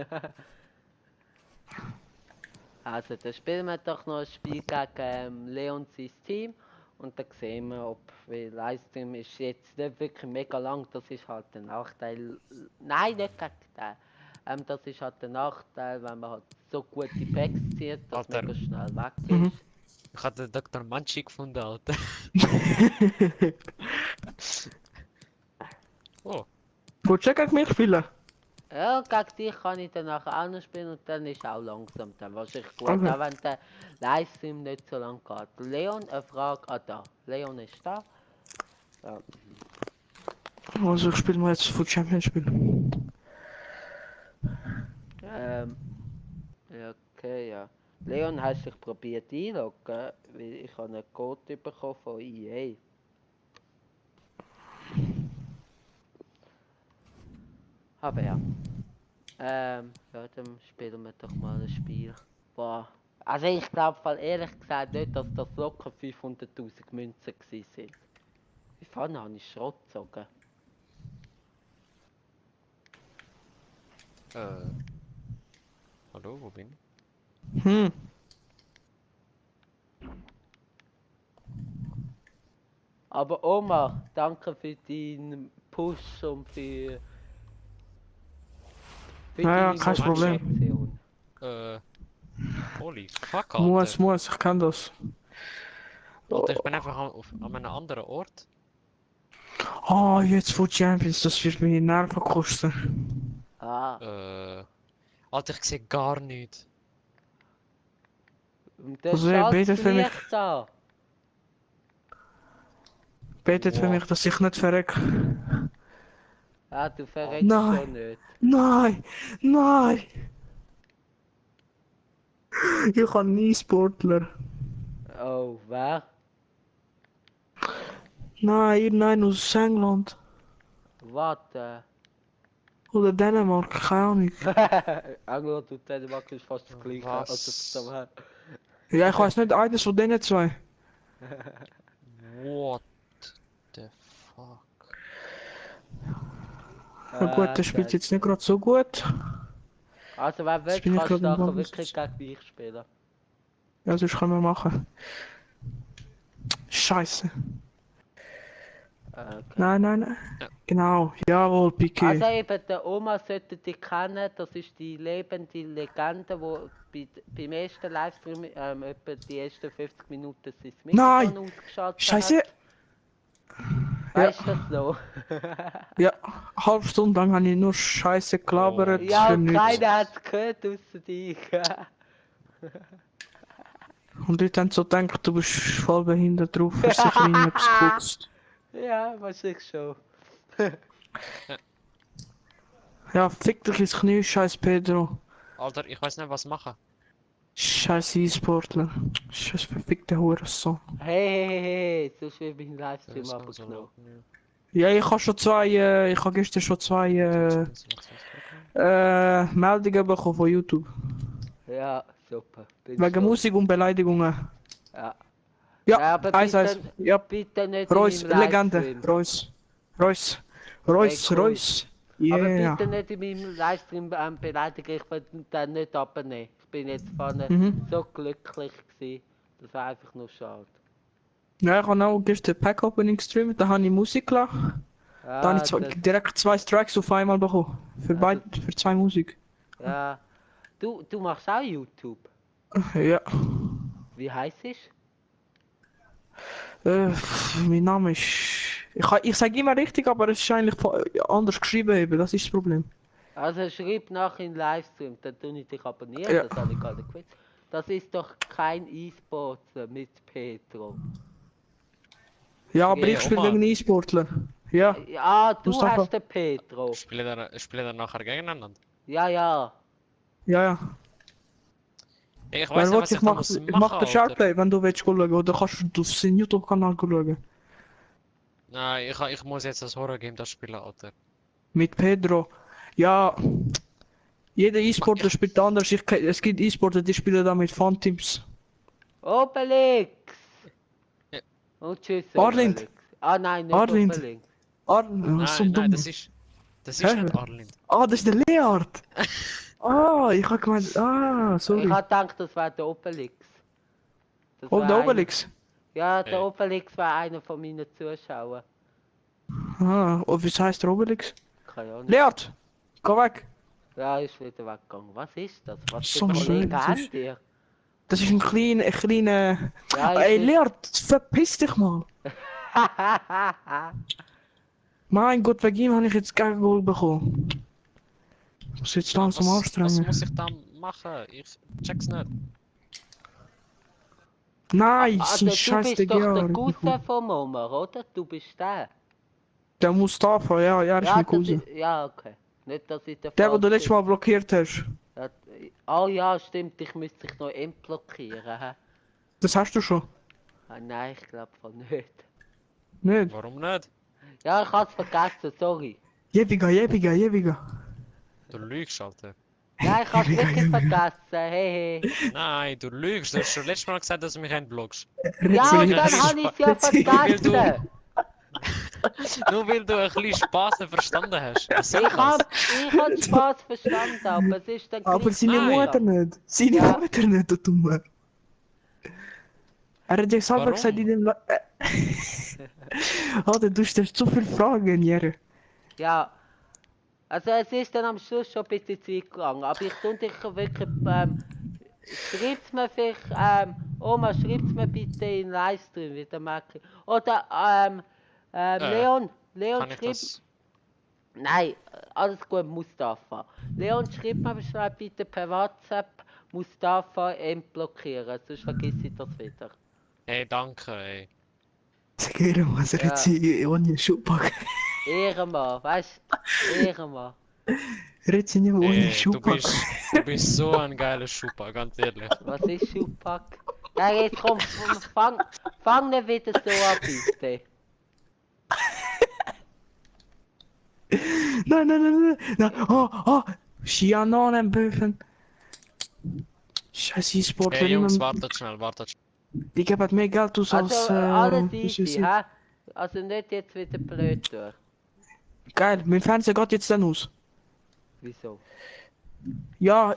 Also, dann spielen wir doch noch ein Spiel gegen Leon sein Team. Und dann sehen wir, ob, weil Livestream ist jetzt nicht wirklich mega lang, das ist halt der Nachteil. Nein, nicht gegen den. Das ist halt der Nachteil, wenn man halt so gute Packs zieht, dass Alter. mega schnell weg ist. Mhm. Ich hatte Dr. Manchi gefunden, Alter. Oh, Willst du gegen mich spielen? Ja, gegen dich kann ich dann nachher auch noch spielen und dann ist auch langsam dann wahrscheinlich gut, Okay. auch wenn der Livestream nicht so lang geht. Leon, eine Frage, da. Leon ist da. Ja. Also ich spiele mal jetzt Food Champions Spiel. Ja, okay, ja. Leon, hast du dich probiert einloggen? Weil ich habe einen Code bekommen von EA. Aber ja. Ja, dann spielen wir doch mal ein Spiel. Boah. Also ich glaube ehrlich gesagt nicht, dass das locker 500.000 Münzen gewesen sind. Wie vorne habe ich Schrott gezogen? hallo, wo bin ich? Hm. Aber Oma, danke für deinen Push und für Ja, deine kein Problem. Motivation. Holy fuck, Alter. Muss, ich kann das. Alter, ich bin einfach an einem anderen Ort. Oh, jetzt Food Champions, das wird meine Nerven kosten. Ah, Alter, ich sehe gar nichts. und das Also, schaut betet für mich. Licht an. Betet für Wow. mich, dass ich nicht verreck. Ja, du verreckst Nein. schon nicht. Nein! Ich habe nie Sportler. Oh, wer? Nein, aus England. Warte. Oder Dänemark, keine Ahnung. England und Dänemark ist fast das gleiche. Was? Also zusammen. Ja, ich weiß nicht, eines von denen zwei. What the fuck? Na gut, der spielt jetzt nicht gerade so gut. Also wer will, Jetzt bin ich kannst du gerade im nachher Bonus. wirklich gegen mich spielen. Ja, sonst können wir machen. Scheiße. Okay. Nein. Ja. Genau, jawohl, Piqué. Also eben, der Oma sollte dich kennen, das ist die lebende Legende, die beim ersten Livestream etwa die ersten 50 Minuten sein Nein! Mikrofon ausgeschaltet Scheiße! hat. Weißt du das noch? Ja, eine halbe Stunde lang habe ich nur Scheiße gelabert Ja, für und nichts. keiner hat es gehört, außer dich. Und ich dann so gedacht, du bist voll behindert drauf, hast sicher irgendetwas geguckt. Ja, wahrscheinlich schon. Ja, fick dich ins Knie, scheiß Pedro. Alter, ich weiß nicht was machen. Scheiß E-Sportler. Scheiß verfickte Hurensohn. Hey, sonst wird mein Livestream So, abgenommen. ja. Ja, ich habe schon zwei, ich habe gestern schon zwei Meldungen bekommen von YouTube. Ja, super. Bin Wegen stolz. Musik und Beleidigungen. Ja. Ja, Ja, aber 1-1. bitte, Ja, bitte nicht Reus, in meinem Legende. Livestream. Reus. Reus. Reus, Hey, cool. Reus. Aber Yeah. bitte nicht in meinem Livestream beleidigen, ich will den nicht abnehmen. Ich bin jetzt vorne Mhm. so glücklich gewesen. Das war einfach nur schade. Ja, ich habe auch gestern Pack Opening gestreamt, da habe ich Musik gelacht. Da habe Ja, ich direkt zwei Strikes auf einmal bekommen. Für Ja, beide, für zwei Musik. ja. Du machst auch YouTube. Ja. Wie heißt es? Mein Name ist. Ich sage immer richtig, aber es ist eigentlich anders geschrieben eben, das ist das Problem. Also schreib nach in Livestream, dann tue ich dich abonnieren, Ja. das habe ich gar nicht gewusst. Das ist doch kein E-Sportler mit Petro. Ja, aber Hey, ich spiele Oma. gegen E-Sportler. Ja. Ja, du Mustafa. hast den Petro. Spielen wir nachher gegeneinander? Ja, ja. Ja, ja. Hey, ich Wer weiß nicht, will, was ich ich da mach, muss ich machen, mach den Alter. Shoutplay, wenn du willst schauen, oder kannst du auf seinen YouTube-Kanal schauen. Nein, ich muss jetzt das Horror-Game da spielen, Alter. Mit Pedro. Ja. Jeder E-Sportler spielt anders. Es gibt E-Sportler, die spielen da mit Fun-Teams. Obelix! Ja. Und tschüss, Arlind. Obelix. Ah nein, nicht Arlind. Obelix. Was so Nein, dumm. das ist Hä? nicht Arlind. Ah, das ist der Leard. Ah, ich hab gemeint. Ah, Ich sorry. habe gedacht, das wäre der Obelix. Das Oh, wär der einer- Obelix. Ja, der Hey. Obelix war einer von meinen Zuschauern. Ah, und was heißt der Obelix? Keine Ahnung. Leard! Geh weg! Ja, ist wieder weggegangen. Was ist das? Was So für schön, Kollegen das haben ist- dir? Das ist ein kleiner. Ja, Ey, ist Leard, verpiss dich mal! Mein Gott, wegen ihm habe ich jetzt kein Goal bekommen. Ich muss jetzt langsam Was anstrengen. muss ich da machen? Ich check's nicht. Nein, Also, sein du scheiß bist doch der Jahr. Cousin von Omar, oder? Du bist der. Der Mustafa, ja, er ist Ja, mein das Cousin. ist, ja, okay. Nicht, dass ich der Der, den du Falsche- letztes Mal blockiert hast. Ja, oh ja, stimmt, ich müsste dich noch entblockieren. Hä? Das hast du schon. Ah, nein, ich glaube nicht. Nicht? Warum nicht? Ja, ich hab's vergessen, sorry. Jebiga. Du lügst, Alter. Nein, ich hab's wirklich vergessen. Hey, hey. Nein, du lügst. Du hast schon letztes Mal gesagt, dass du mich entblockst. Ja, und dann Rätsel- habe ich ja Rätsel- vergessen. Nur weil du ein bisschen Spaß nicht verstanden hast. Was soll Ich das? hab Spaß verstanden, aber es ist dann Aber gleich seine Nein. Mutter nicht. Seine Ja. Mutter nicht, der Dumme. Er hat ja selber Warum? gesagt in dem Alter, du stellst so viele Fragen, Jere. Ja. Also es ist dann am Schluss schon ein bisschen Zeit gegangen, aber ich tue dich wirklich, schreibt's mir vielleicht, Oma, schreibt's mir bitte in Livestream wieder, Macke. Oder, Leon, Kann ich schreib, das? nein, alles gut, Mustafa. Leon, schreib mir schnell bitte per WhatsApp Mustafa entblockieren, sonst vergesse ich das wieder. Hey, danke, ey. Sag ihr was, er hat sie ohne Schuhpack. Ehrenmann, weißt du, Ehrenmann. Er hat sie nicht ohne Ey, du Schuhpack. bist so ein geiler Schupa, ganz ehrlich. Was ist Schuhpack? Ja, jetzt komm, fang nicht wieder so an, bitte. Nein. Oh, Schianonenböfen. Scheiß E-Sportler. Hey, Jungs, immer- wartet schnell. Die geben mehr Geld aus als... Also, alles was easy, ist es? hä? Also nicht jetzt wieder blöd durch. Geil, mein Fernseher geht jetzt dann aus. Wieso? Ja,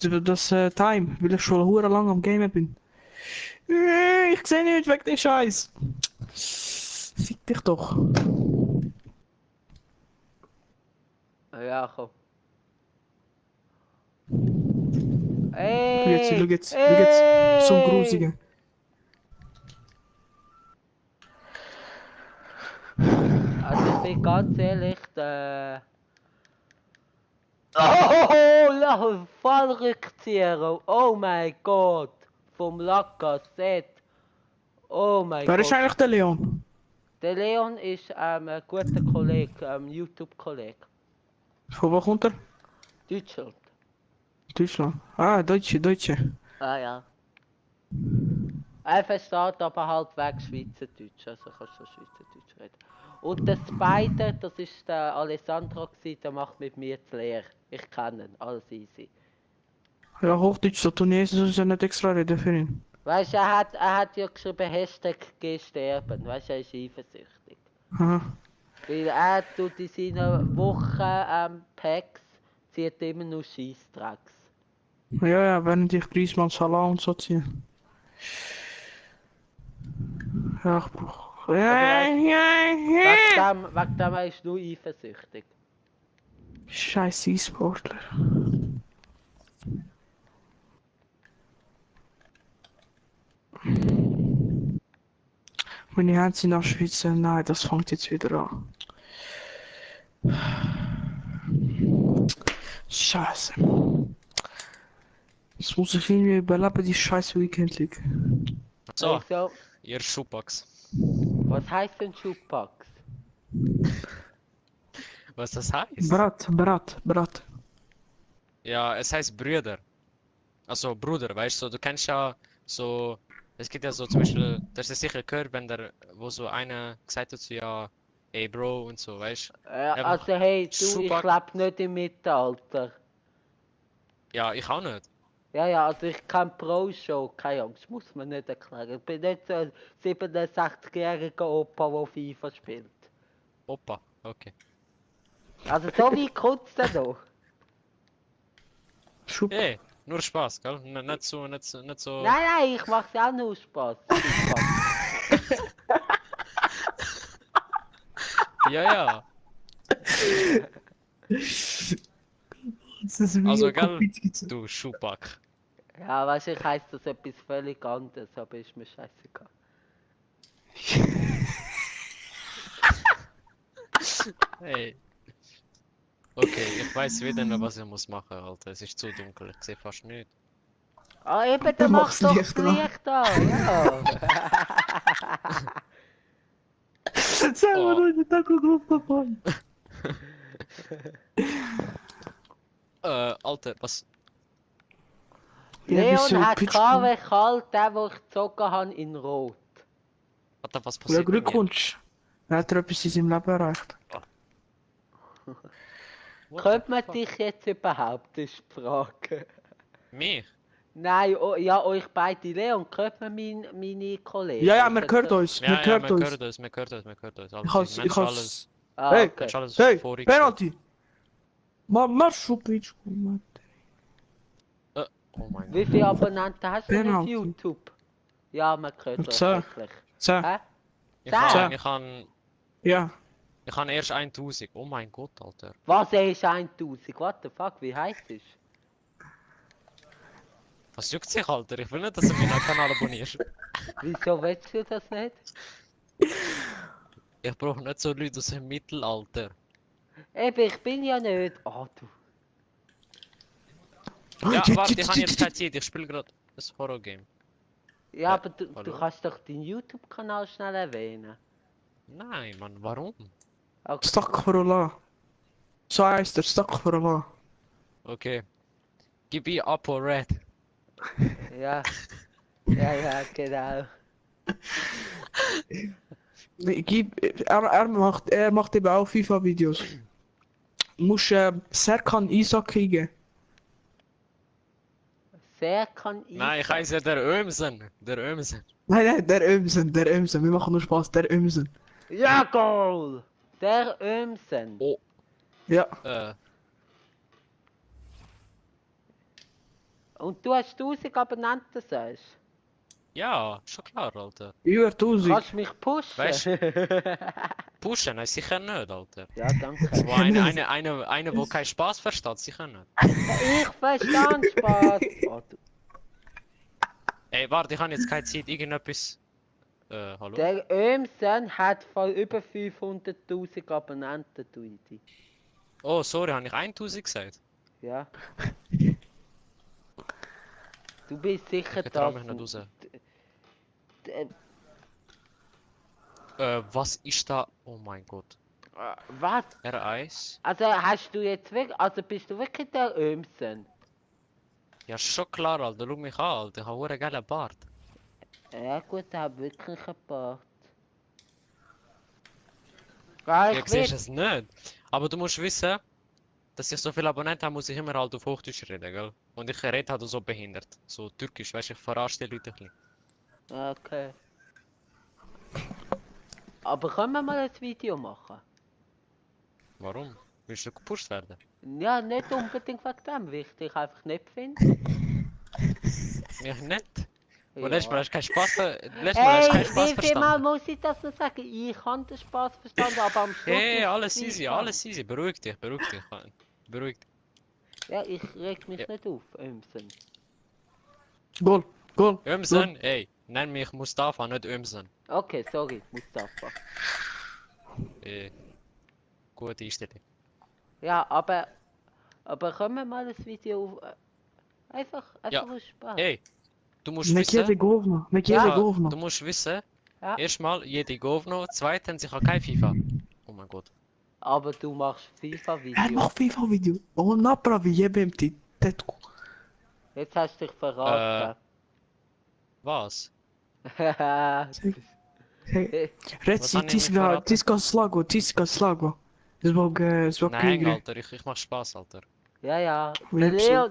das Time, weil ich schon hure lang am Gamen bin. Ich sehe nicht wegen dem Scheiß. Fick dich doch. Ja, komm. Schau Ey! jetzt. So ein Grusiger. Also ich bin ganz ehrlich, Oh, Fallrückzieher! Oh mein Gott! Vom Lacazette! Oh mein Wer Gott! ist eigentlich der Leon? Der Leon ist ein guter Kollege, YouTube-Kollege. Von wo kommt er? Deutschland. Deutschland. Ah, Deutsche. Ah ja. Er versteht aber halt weg Schweizerdeutsch, also kannst du Schweizerdeutsch reden. Und der Spider, das ist der Alessandro gewesen, der macht mit mir die Lehre. Ich kenne ihn, alles easy. Ja, Hochdeutsch, so Tunesisch ist ja nicht extra reden für ihn. Weißt du, er hat ja geschrieben, Hashtag geh sterben. Weißt du, er ist eifersüchtig. Aha. Weil er tut in seinen Wochen Packs, zieht immer nur Scheissdrecks. Ja, während ich Griezmann, Salah und so ziehe. Ja, ich brauch... Wegen dem er ist nur eifersüchtig. Scheiß E-Sportler. Meine Hände sind am Schwitzen. Nein, das fängt jetzt wieder an. Scheiße. Jetzt muss ich irgendwie überleben, die scheiß Weekend League. So, Also, ihr Schuhpacks. was heisst denn Schuhpacks? Was das heißt? Brat. Ja, es heißt Brüder. Also Bruder, weißt du, du kennst ja so, es gibt ja so zum Beispiel, das ist sicher gehört, wenn der, wo so einer gesagt hat, so ja, ey Bro und so, weißt du. Also hey, du, ich Schuhpack- lebe nicht im Mittelalter. Ja, ich auch nicht. Ja, also ich kann Pro-Show, keine Angst, muss man nicht erklären. Ich bin nicht so ein 67-jähriger Opa, der FIFA spielt. Opa, okay. Also so wie kommt's denn noch? Schub. Ey, nur Spaß, gell? Nicht so, nicht so. Nein, ich mach's ja auch nur Spaß. Ja. Das ist wie Also, ein gell, Kopfpizza. du Schuhpack. Ja, weißt du, ich heiss das etwas völlig anderes, aber ist mir scheißegal. Hey. Okay, ich weiß wieder nicht, was ich muss machen, Alter. Es ist zu dunkel, ich sehe fast nichts. Ah, eben, Dann dann mach's machst doch Licht das an. Licht an, ja. Sag mal, Leute, danke dabei. Alter, was? Ja, bist Leon du hat Pitch- KW kalt, den, den ich gezogen habe, in Rot. Alter, was Ja, passiert mit mir? Glückwunsch. Er hat etwas in seinem Leben erreicht. What Könnte the man fuck? dich jetzt überhaupt, ist die Frage. Mich? Nein, ja, euch beide, Leon, hört man meine Kollegen? Ja, wir hören uns. Ja, Wir ja, hören wir uns. hören uns, wir hören uns, wir hören uns. Ich Also, has, Mensch, ich alles, has. Ah, Hey, okay. Mensch, alles hey, vorgestellt. Penalty. Mach Pitch. Oh mein Wie Gott. viele Abonnenten hast du denn auf Penalty. YouTube? Ja, man hört euch 10. wirklich. 10. Hä? Ich Zehn? kann Ja. erst 1000. Oh mein Gott, Alter. Was, er ist 1000? What the fuck, wie heisst es? Was juckt sich, Alter? Ich will nicht, dass du meinen Kanal abonnierst. Wieso willst du das nicht? Ich brauche nicht so Leute aus dem Mittelalter. Eben, ich bin ja nicht. Ah, du. Ja, warte, ich habe jetzt keine Zeit. Ich spiele gerade ein Horror-Game. Ja, aber du hallo? kannst doch deinen YouTube-Kanal schnell erwähnen. Nein, Mann, warum? Okay. Astaghfirullah. So heißt er, Astaghfirullah. Okay. Gib ihm Apo Red. Ja. Ja, genau. Er macht eben auch FIFA-Videos. Musst Serkan Isaac kriegen. Sehr kann ich. Nein, ich heiße der Ömsen. Der Ömsen. Nein, der Ömsen. Wir machen nur Spaß, der Ömsen. Ja, Goal! Der Ömsen. Oh. Ja. Und du hast 1000 Abonnenten, sagst Ja, schon klar, Alter. Über du? 1000. Kannst du mich pushen? Weißt Pushen, nein, sicher nicht, Alter. Ja, danke. So eine, wo keinen Spaß versteht, sicher nicht. Ich verstand Spaß. Oh, du. Ey, warte, ich habe jetzt keine Zeit, irgendetwas. Hallo? Der Ömsen hat von über 500.000 Abonnenten, Duidi. Oh, sorry, habe ich 1000 gesagt? Ja. Du bist sicher Ich trau das. mich nicht raus. Was ist da? Oh mein Gott. Was? R1? Also hast du jetzt wirklich, also bist du wirklich der Ömsen? Ja, schon klar, Alter. Schau mich an, Alter. Ich habe einen geilen Bart. Ja gut, ich habe wirklich ein Bart. Ja, Ja, ich siehst will. es nicht. Aber du musst wissen, dass ich so viele Abonnenten habe, muss ich immer halt auf Hochdeutsch reden, gell? Und ich rede halt so behindert. So türkisch, weißt du, ich verarsche die Leute ein bisschen. Okay. Aber können wir mal ein Video machen? Warum? Willst du gepusht werden? Ja, nicht unbedingt wegen dem, weil ich dich einfach nicht finde. Mich nicht. Und letztes Mal Ja. hast du keinen Spaß letztes Mal hast du keinen Hey, Spaß wie viel Mal verstanden. muss ich das noch sagen? Ich habe den Spaß verstanden, aber am Schluss Hey, ist alles es easy, Zwietracht. alles easy. Beruhig dich, beruhig dich. Beruhig dich. Ja, ich reg mich Ja. nicht auf, Ömsen. Goal, goal. Ömsen, ey, nenn mich Mustafa, nicht Ömsen. Okay, sorry, Mustafa. Äh, gute Einstellung. Ja, aber können wir mal ein Video auf... Einfach Ja, aus Spaß. hey, du musst Nek jede wissen, govno, nek ich jede ha, govno. du musst wissen, Ja. erstmal jede Govno, zweitens ich habe kein FIFA. Oh mein Gott. Aber du machst Hij FIFA-Video. mag FIFA video. Oh, napravi, jebem ti. Tetku. Jetzt hast du dich verraten. Was? Hey, Was reci, habe ich mich verraten? ti si ga slago. Zbog Nein, igre. Alter, ich mach Spaß, Alter. Ja, ja. Lepso,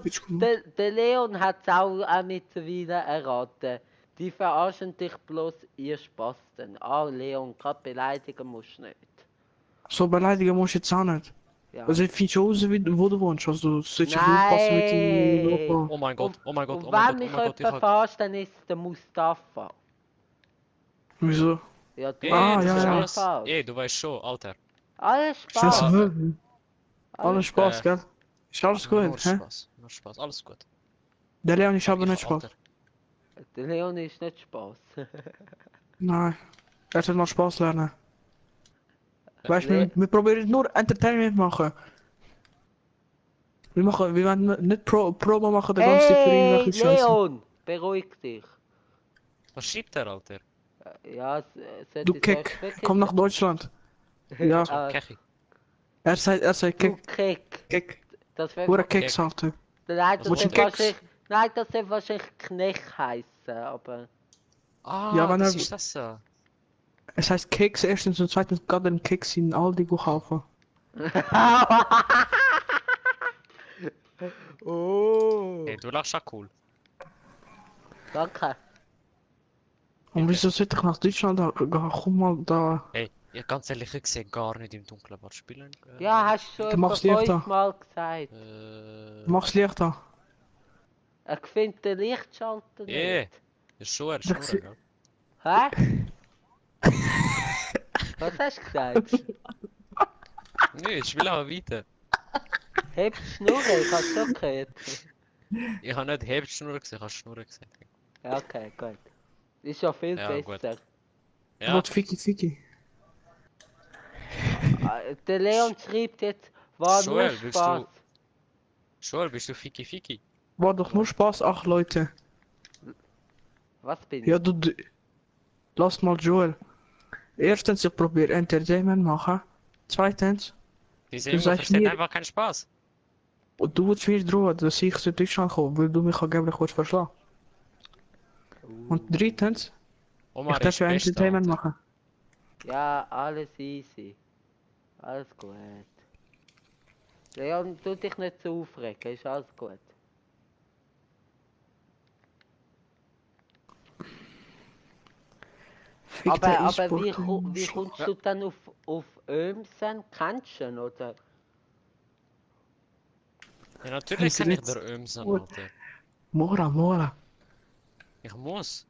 Der Leon hat es auch mittlerweile erraten. Die verarschen dich bloß, ihr Spasten. Ah, Leon, gerade beleidigen musst du nicht. Zo beleidigen moest je het aan het. Ja. Also ich finde schon raus, wo du wohnst. Also sollst du aufpassen mit dem Nein! Logo. Oh mein Gott, oh mein Gott, Und oh mein Gott, wenn oh mich mein Gott, ich jemand hab... verarscht, dann ist es der Mustafa. Wieso? Ja, du Ey, Ah, das ja, ist ja. alles... falsch. Ey, du weißt schon, Alter. Alles Das ist Spaß. wirklich. Alles Spaß, gell? Ist alles Nur gut, hä? Spaß, nur Spaß, alles gut. Der Leon ist aber Ich- nicht Spaß. Alter, Der Leon ist nicht Spaß. Nein. Er soll noch Spaß lernen. Weißt du, Le- wir probieren nur Entertainment machen. Wir wollen nicht Promo machen, den ganzen Tag für Hey, irgendwelche Scheiße. Leon! Beruhig dich. was schiebt der, Alter? Ja, sollte Du ich Keck, wirklich komm nach Deutschland. Ja. Ah, Kechi. Er sagt du Keck, Keck. Keck. Das wird Hure wa- Keks, Alter. Nein, Was das willst wird du? wahrscheinlich... Nein, das wird wahrscheinlich Knecht heißen, aber... Ah, Ja, wenn das er- ist das so. Es heißt Keks erstens und zweitens gerade einen Keks in Aldi kaufen. Oh, Hey, du lachst auch cool. danke. Und wieso sollte ich nach Deutschland gehen? Komm mal da. Hey, ja, ganz ehrlich, ich sehe gar nicht im Dunkeln was spielen. Ja, hast du schon Du etwa machst Licht an. 5-mal gesagt. Mach's Licht an. Ich finde den Lichtschalter nicht. Ist schon, er ist Das- nur, gell? Hä? Was hast du gesagt? Nee, ich will aber weiter. Heb die Schnurre, ich hab's schon gehört. Ich habe nicht Hebschnur gesagt, ich habe Schnurren gesagt. Ja, okay, gut. Ist ja viel Ja, gut. besser. Ja. Ja, Wat Fiki. Der Leon schreibt jetzt, war nur Joel, willst Spaß. Joel, bist du Fiki Fiki? War doch nur Spaß, ach Leute. Was bin ich? Ja, lass mal Joel. Erstens, ich probiere Entertainment machen. Zweitens, Die Du sehen sagst versteht mir- einfach keinen Spaß. und du willst mir drohen, dass ich zu Deutschland komme, weil du mich angeblich willst verschlagen. Und drittens, Omar ich darf ist ja Beste, Entertainment Alter. machen. Ja, alles easy. Alles gut. Leon, tu dich nicht so aufregen, ist alles gut. Fick Aber, der aber E-Sport, wie kommst du dann auf Ömsen? Kennst du ihn, oder? Ja, natürlich Hey, kann ich jetzt- der Ömsen, Gut. Alter. Mora. Ich muss.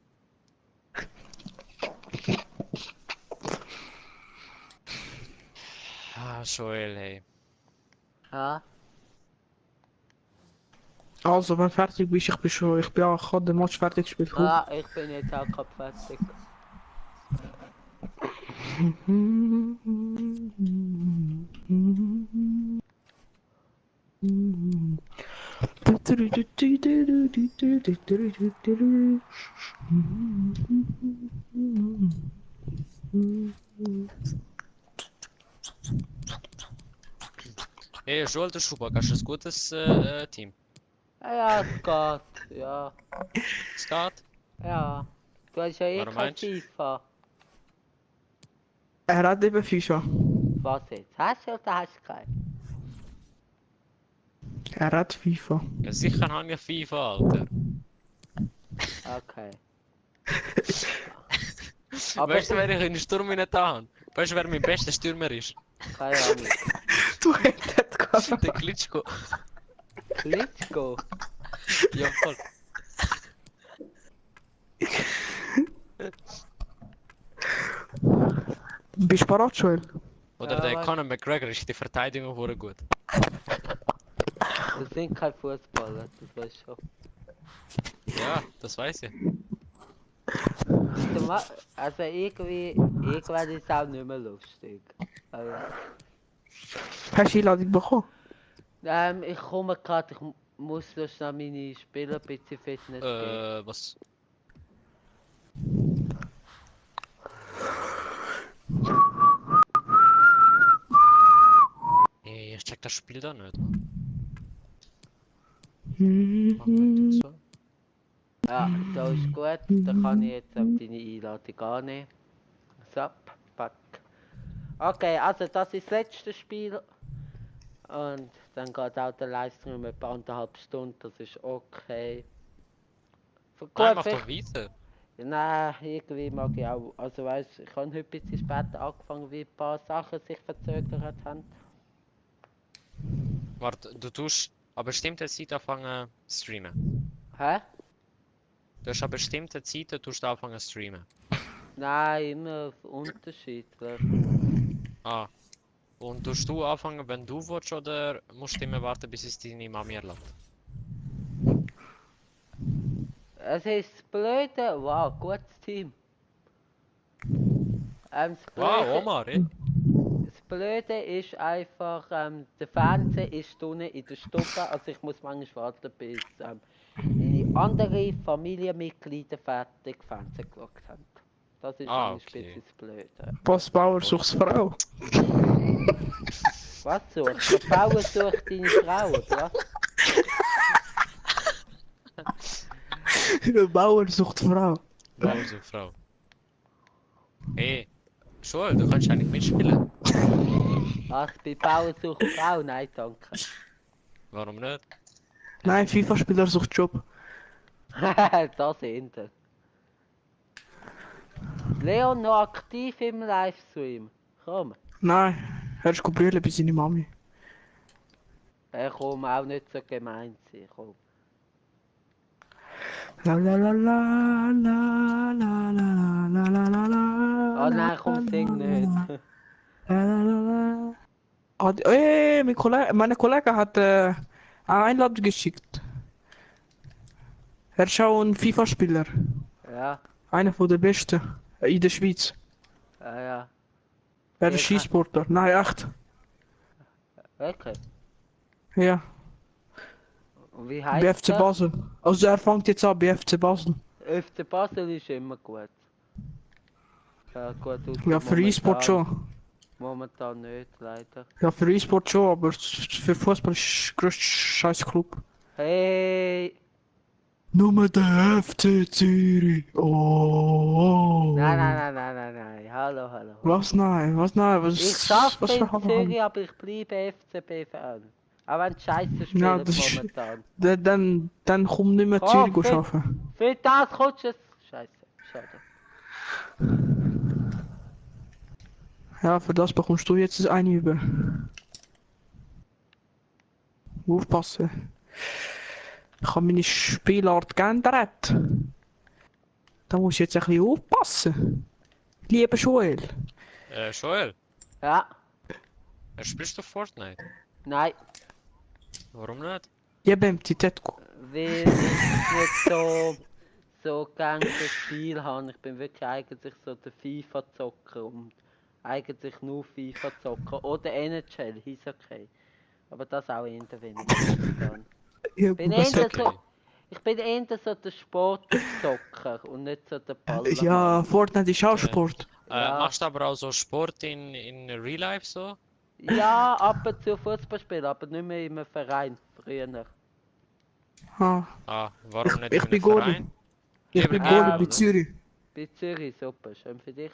Ah, Joel, hey. Ja. Also, wenn du fertig bist, ich bin auch gerade den Match fertig gespielt. Cool. Ja, ich bin jetzt auch gerade fertig. Joel, der Schuber, hast du ein gutes Team? Ja, es geht. Ja. Es geht? Ja. Du hast ja eh Warum kein meinst du? FIFA. Er hat eben FIFA. Was jetzt? Hast du oder hast du keinen? Er hat FIFA. Ja, sicher habe ich FIFA, Alter. Okay. Aber Weißt du, wer ich in den Sturm nicht habe? Weißt du, wer mein bester Stürmer ist? keine Ahnung. Du hättest Der Klitschko. Klitschko? Ja, voll. Bist du bereit, Joel? Oder Ja, der weißt- Conor McGregor ist die Verteidigung sehr gut. Das sind keine Fußballer, das weißt du schon. Ja, das weiß ich. Also irgendwann ist es auch nicht mehr lustig. Also, Hast du Einladung bekommen? ich komme gerade, ich muss noch schnell meine Spieler ein bisschen Fitness geben. Was? Hey, ich check das Spiel da nicht. Mhm. So. Ja, so ist gut, dann kann ich jetzt deine Einladung annehmen. So, pack. Okay, also das ist das letzte Spiel. Und dann geht auch der Livestream etwa 1,5 Stunden, das ist okay. Gut, Nein, mach vielleicht- doch weiter. Nein, irgendwie mag ich auch. Also weißt, ich habe heute ein bisschen später angefangen, wie ein paar Sachen sich verzögert haben. Warte, du tust an bestimmten Zeiten anfangen zu streamen. Hä? Du hast an bestimmten Zeiten tust du anfangen zu streamen. Nein, immer unterschiedlich. Ah. Und tust du anfangen, wenn du willst, oder musst du immer warten, bis es deine Mami erlaubt? Es ist das Blöde. Wow, gutes Team. Das Wow, Blöde, Omar, eh? das Blöde ist einfach, der Fernseher ist unten in der Stube, also ich muss manchmal warten, bis meine anderen Familienmitglieder fertig Fernsehen geschaut haben. Das ist Ah, manchmal okay. ein bisschen das Blöde. Passbauer sucht Frau. Was sucht? Der Bauer sucht deine Frau, oder was? Der Bauer sucht Frau. Wow, so Frau. Hey, Joel, du kannst eigentlich mitspielen. Was, bei Bauer sucht Frau? Nein, danke. Warum nicht? Nein, FIFA-Spieler sucht Job. Das hinten. Leon noch aktiv im Livestream. Komm. Nein, er ist brüllen bei seiner Mami. Er kommt auch nicht so gemein sein. Komm. La la la la la la la la la la la. Ah nein, komm, sing nicht. La la la la. Mein Kollege hat eine Einladung geschickt. Er ist auch ein FIFA-Spieler. Ja, Einer von der besten in der Schweiz. ja. Er ist Ja. Skisportler. Nein, echt. Okay. Ja, Und wie bei heißt FC Basel. Also er fängt jetzt an bei FC Basel. FC Basel ist immer gut. Ja, gut aus. Ja, für E-Sport schon. Momentan nicht, leider. Ja, für E-Sport schon, aber für Fußball ist der grösste Scheißclub. Hey! Nur der FC Zürich. Oh. Nein. Hallo. Was nein? Was nein? Was Ich was arbeite in für Zürich, aber ich bleibe FCB-Fan. Auch wenn die Scheiße spielen Ja, das ist- momentan. Dann komm nicht mehr Komm, Zürich fit. arbeiten. Für das kommst du es. Scheiße, schade. Ja, für das bekommst du jetzt eine über. Aufpassen. Ich habe meine Spielart geändert. Da muss ich jetzt ein bisschen aufpassen. Lieber Joel. Joel, Ja, spielst du Fortnite? nein, Warum nicht? Ja, beim Titetko. weil ich nicht so gern das Spiel habe. Ich bin wirklich eigentlich so der FIFA-Zocker und eigentlich nur FIFA-Zocker. Oder NHL, ist okay. Aber das auch eher weniger. Ja, Bin was eher sag- so, ich bin eher so der Sportzocker und nicht so der Baller. Ja, Fortnite ist auch Sport. Ja. Machst du aber auch so Sport in Real Life so? Ja, ab und zu Fußball spielen, aber nicht mehr im Verein, früher. Ah, Ah, warum nicht ich in einem bin Goalie. Verein? Ich Lieber bin Goalie, Goalie bei oder? Zürich. Bei Zürich, super, schön für dich.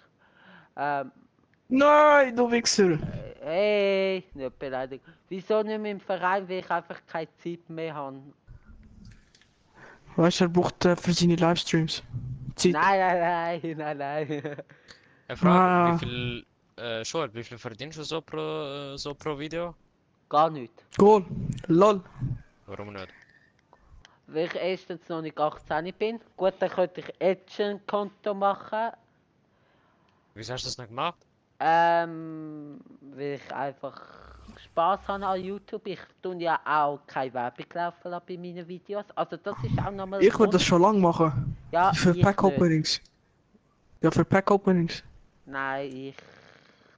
Nein, du Wichser. Hey, nicht beleidigt. Wieso nicht mehr im Verein, weil ich einfach keine Zeit mehr habe? Weißt du, er braucht für seine Livestreams Zeit. Nein. Eine Frage, Ah, Joel, wie viel verdienst du so pro Video? Gar nicht. Goal. Lol. Warum nicht? Weil ich erstens noch nicht 18 bin. Gut, dann könnte ich jetzt ein Konto machen. Wieso hast du das nicht gemacht? Weil ich einfach Spaß habe an YouTube. Ich tue ja auch keine Werbung laufen lassen bei meinen Videos. Also das ist auch nochmal ein Ich würde das Grund. schon lange machen. Ja, Für ich Pack nicht. Openings. Ja, für Pack Openings. Nein, ich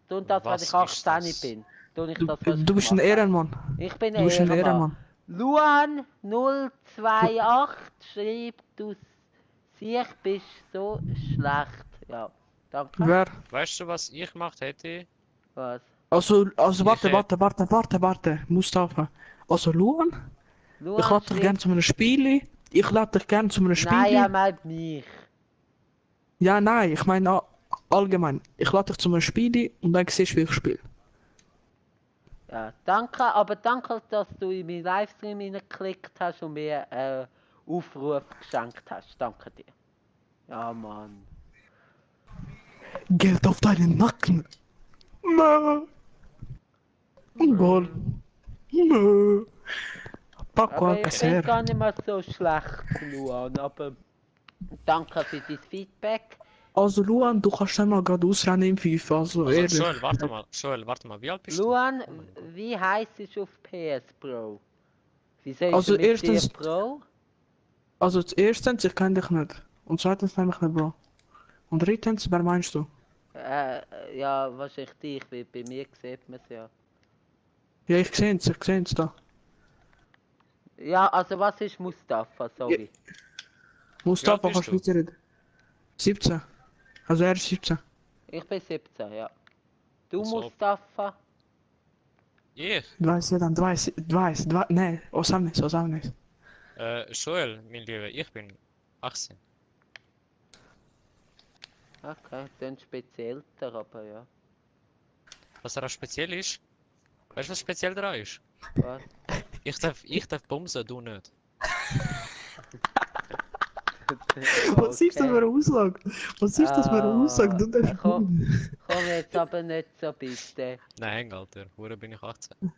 tue das, wenn Was ich ist 18 das? bin. Tue ich Du, das, was du ich bist ein mache. Ehrenmann. Ich bin Du bist ein Ehrenmann. Ehrenmann. Luan 028 schreibt, du siehst, bist so schlecht. Ja, danke. Wer? Weißt du, was ich gemacht hätte? Was? Also Ich hätte... warte. Mustafa. Also Luan, ich Luan lade dich gerne zu einem Spiel. Ich lade dich gerne zu einem Nein, er Spiel. meint mich. Ja, nein, ich meine allgemein. Ich lade dich zu einem Spiel und dann siehst du, wie ich spiele. Ja, danke, aber danke, dass du in meinen Livestream hineingeklickt hast und mir Aufruf geschenkt hast. Danke dir. Ja, Mann. Geld auf deinen Nacken. Nö. Goal. Nö. Paco Aber ich bin Alcacer. gar nicht mehr so schlecht, Luan, aber danke für dein Feedback. Also Luan, du kannst einmal gerade ausrennen im FIFA, also Also, ehrlich. Joel, warte mal, wie alt bist du? Luan, Oh mein Gott. wie heißt es auf PS Pro? Wieso ist Also er mit erstens, dir Pro? also erstens, ich kenne dich nicht. Und zweitens nehme ich nicht, Bro. Und drittens, wer meinst du? Ja, wahrscheinlich dich, weil bei mir sieht man es ja. Ja, ich seh's da. Ja, also was ist Mustafa, sorry. Wie alt Mustafa, bist kannst du du? weiterreden? 17. Also er ist 17. Ich bin 17, ja. Du Also, Mustafa? ich? 20, nee, 18. Joel, mein Lieber, ich bin 18. Okay, dann speziellter, aber ja. Was daran speziell ist? Weißt du, was speziell daran ist? Was? Ich darf bumsen, du nicht. Was ist das für eine Aussage? Was ist das für eine Aussage? Du darfst komm jetzt aber nicht so bitte. Nein, häng, Alter. Hure bin ich 18.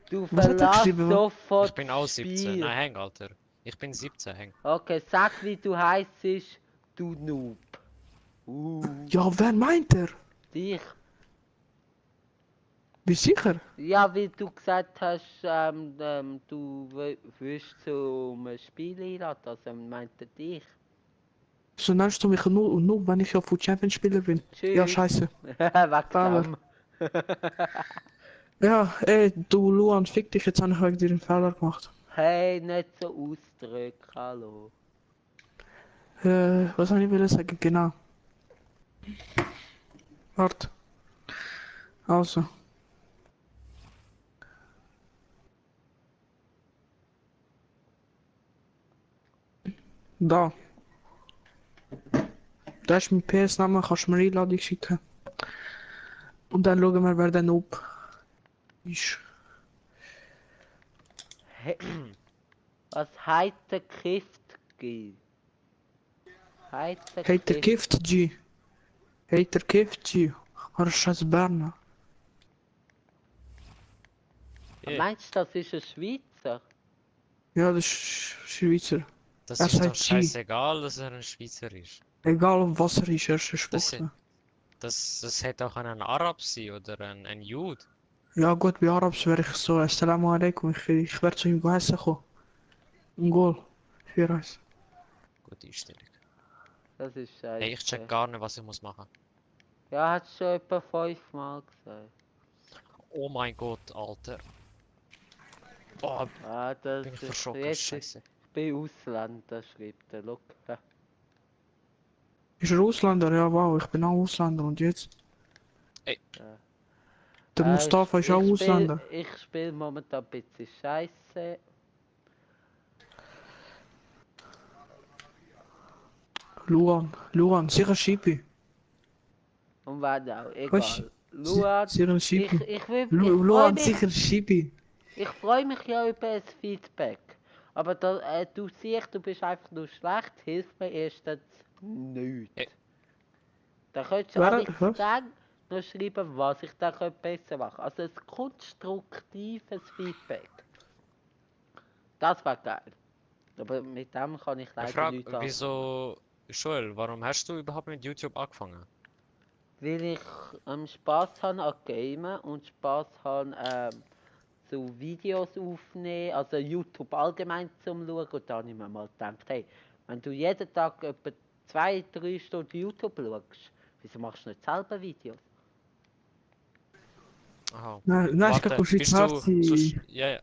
Du Was hat er verlässt geschrieben? sofort Ich bin auch das 17. Spiel. Nein, häng, Alter. Ich bin 17, häng. Okay, sag wie du heißt, du Noob. Ja, wer meint er? Dich. Bist du sicher? Ja, wie du gesagt hast, du willst zum Spiel einladen, also meinte dich. So nennst du mich nur, wenn ich ja Food Champion Spieler bin. Tschüss. Ja, scheiße. Wegsammer. Ja, ey, du Luan, fick dich, jetzt habe ich wegen dir einen Fehler gemacht. Hey, nicht so ausdrücken, hallo. Was soll ich will sagen? Genau. Warte. Also. Da. Da ist mein PS-Name, kannst du mir Einladung schicken. Und dann schauen wir, wer der Noob ist. Was heiter Gift gibt. Heiter Heet er Gift G. Heet er Gift G. Oder scheiß Berner. Meinst du, das ist ein Schweizer? Ja, das ist Schweizer. Das Er ist doch sagt G. scheißegal, dass er ein Schweizer ist. Egal auf was er ist, er ist ein Schwuchtel. Das hätte auch ein Arab sein oder ein Jude. Ja gut, bei Arabs wäre ich so, Assalamu alaikum, ich werde zu ihm essen kommen. Ein Goal. Für uns. Gute Einstellung. Das ist scheiße. Hey, ich check gar nicht, was ich muss machen. Ja, hat schon etwa 5-mal gesagt. Oh mein Gott, Alter. Oh, Das bin ich ist verschrocken, jetzt scheiße. Ich bin Ausländer, schreibt er. Look. Ist er Ausländer? Ja wow, ich bin auch Ausländer und jetzt? Ey. Ja. Der Mustafa ist auch Ausländer. Ich spiele momentan ein bisschen Scheiße. Luan, sicher Shippy. Und wenn auch, Weißt egal. du, Luan, sicher Shippy. ich freue Luan, mich, sicher Shippy. ich freu mich ja über das Feedback. Aber da, du siehst, du bist einfach nur schlecht, hilft mir erstens nichts. Ja. Da könntest du Wer- alles was? dann noch schreiben, was ich da besser machen könnte. Also ein konstruktives Feedback. Das war geil. Aber mit dem kann ich Ich leider frage, nichts anfangen. wieso, Joel, warum hast du überhaupt mit YouTube angefangen? Weil ich Spaß habe an Gamen und Spaß habe so Videos aufnehmen, also YouTube allgemein zum Schauen. Und da habe ich mir mal gedacht, hey, wenn du jeden Tag etwa 2-3 Stunden YouTube schaust, wieso machst du nicht selber Videos? Aha. Nein, ich kann bist du, so, Schweizer. ja, ja.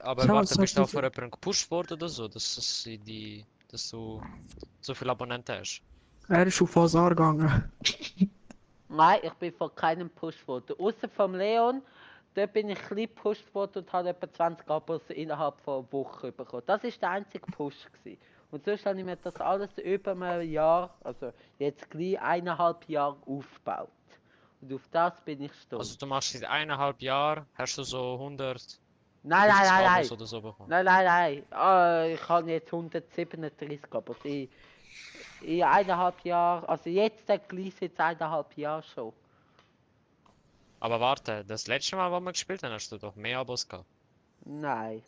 Aber Schau, warte, sag bist du auch das- von jemandem gepusht worden oder so, dass du so viele Abonnenten hast? Er ist auf Fasar gegangen. Nein, ich bin von keinem Push worden. Außer vom Leon, dort bin ich ein bisschen gepusht worden und habe etwa 20 Abos innerhalb von einer Woche bekommen. Das war der einzige Push gewesen. Und sonst habe ich mir das alles über ein Jahr, also jetzt gleich 1,5 Jahre aufgebaut. Und auf das bin ich stolz. Also du machst seit 1,5 Jahren, hast du so 100 Nein, nein, nein, Abos nein. oder so bekommen? Nein, nein, nein. Ich habe jetzt 137 Abos. In 1,5 Jahren, also jetzt gleich seit 1,5 Jahren schon. Aber warte, das letzte Mal, wo wir gespielt haben, hast du doch mehr Abos gehabt. Nein.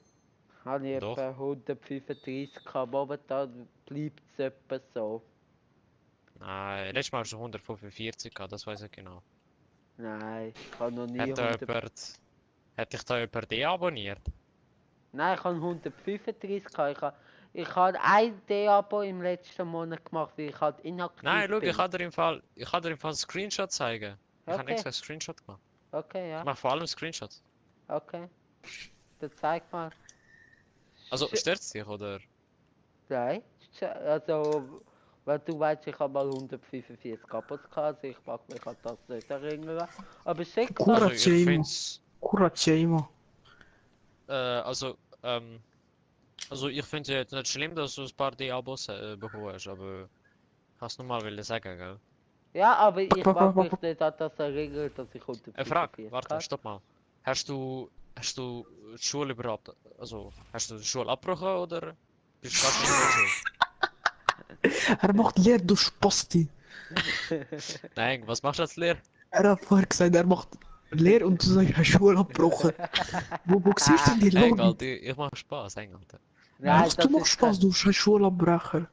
Habe ich Doch. etwa 135 gehabt. Momentan bleibt es etwa so. Nein, letztes Mal hast du 145 gehabt, das weiß ich genau. Nein, ich habe noch nie Hat da 100... hat dich da jemand deabonniert? Nein, ich habe 135 gehabt. Ich habe ein D-Abo im letzten Monat gemacht, weil ich halt inaktiv Nein, schau, bin. ich kann dir im Fall einen Screenshot zeigen. Ich habe Okay. extra einen Screenshot gemacht. Okay, Ich ja. mache vor allem Screenshots. Okay. Dann zeig mal. Also, stört es dich, oder? Nein. Also, weil du weißt, ich habe mal 145 Abos gehabt, also ich mag mich an das nicht erinnern. Aber schick Cool. mal. Also, ich Kuracema. find's, Kuracema. also, ich finde es jetzt nicht schlimm, dass du ein paar D-Abos bekommen hast, aber ich kann es nur mal sagen, gell? Ja, aber ich Papa, mag mich Papa. nicht an das erinnern, dass ich 145 Frage, warte, hatte. stopp mal. Hast du die Schule überhaupt, also, hast du die Schule abgebrochen oder bist du fast in der Schule? Er macht Lehre, du Spasti. Nein, was machst du als Lehrer? Er hat vorher gesagt, er macht Lehre und du sagst, er hat Schule abgebrochen. Wo siehst du denn die Engel, Logik? ich mach Spaß, Engel. Nein, Ach, du machst Spaß, du hast Schulabbrecher.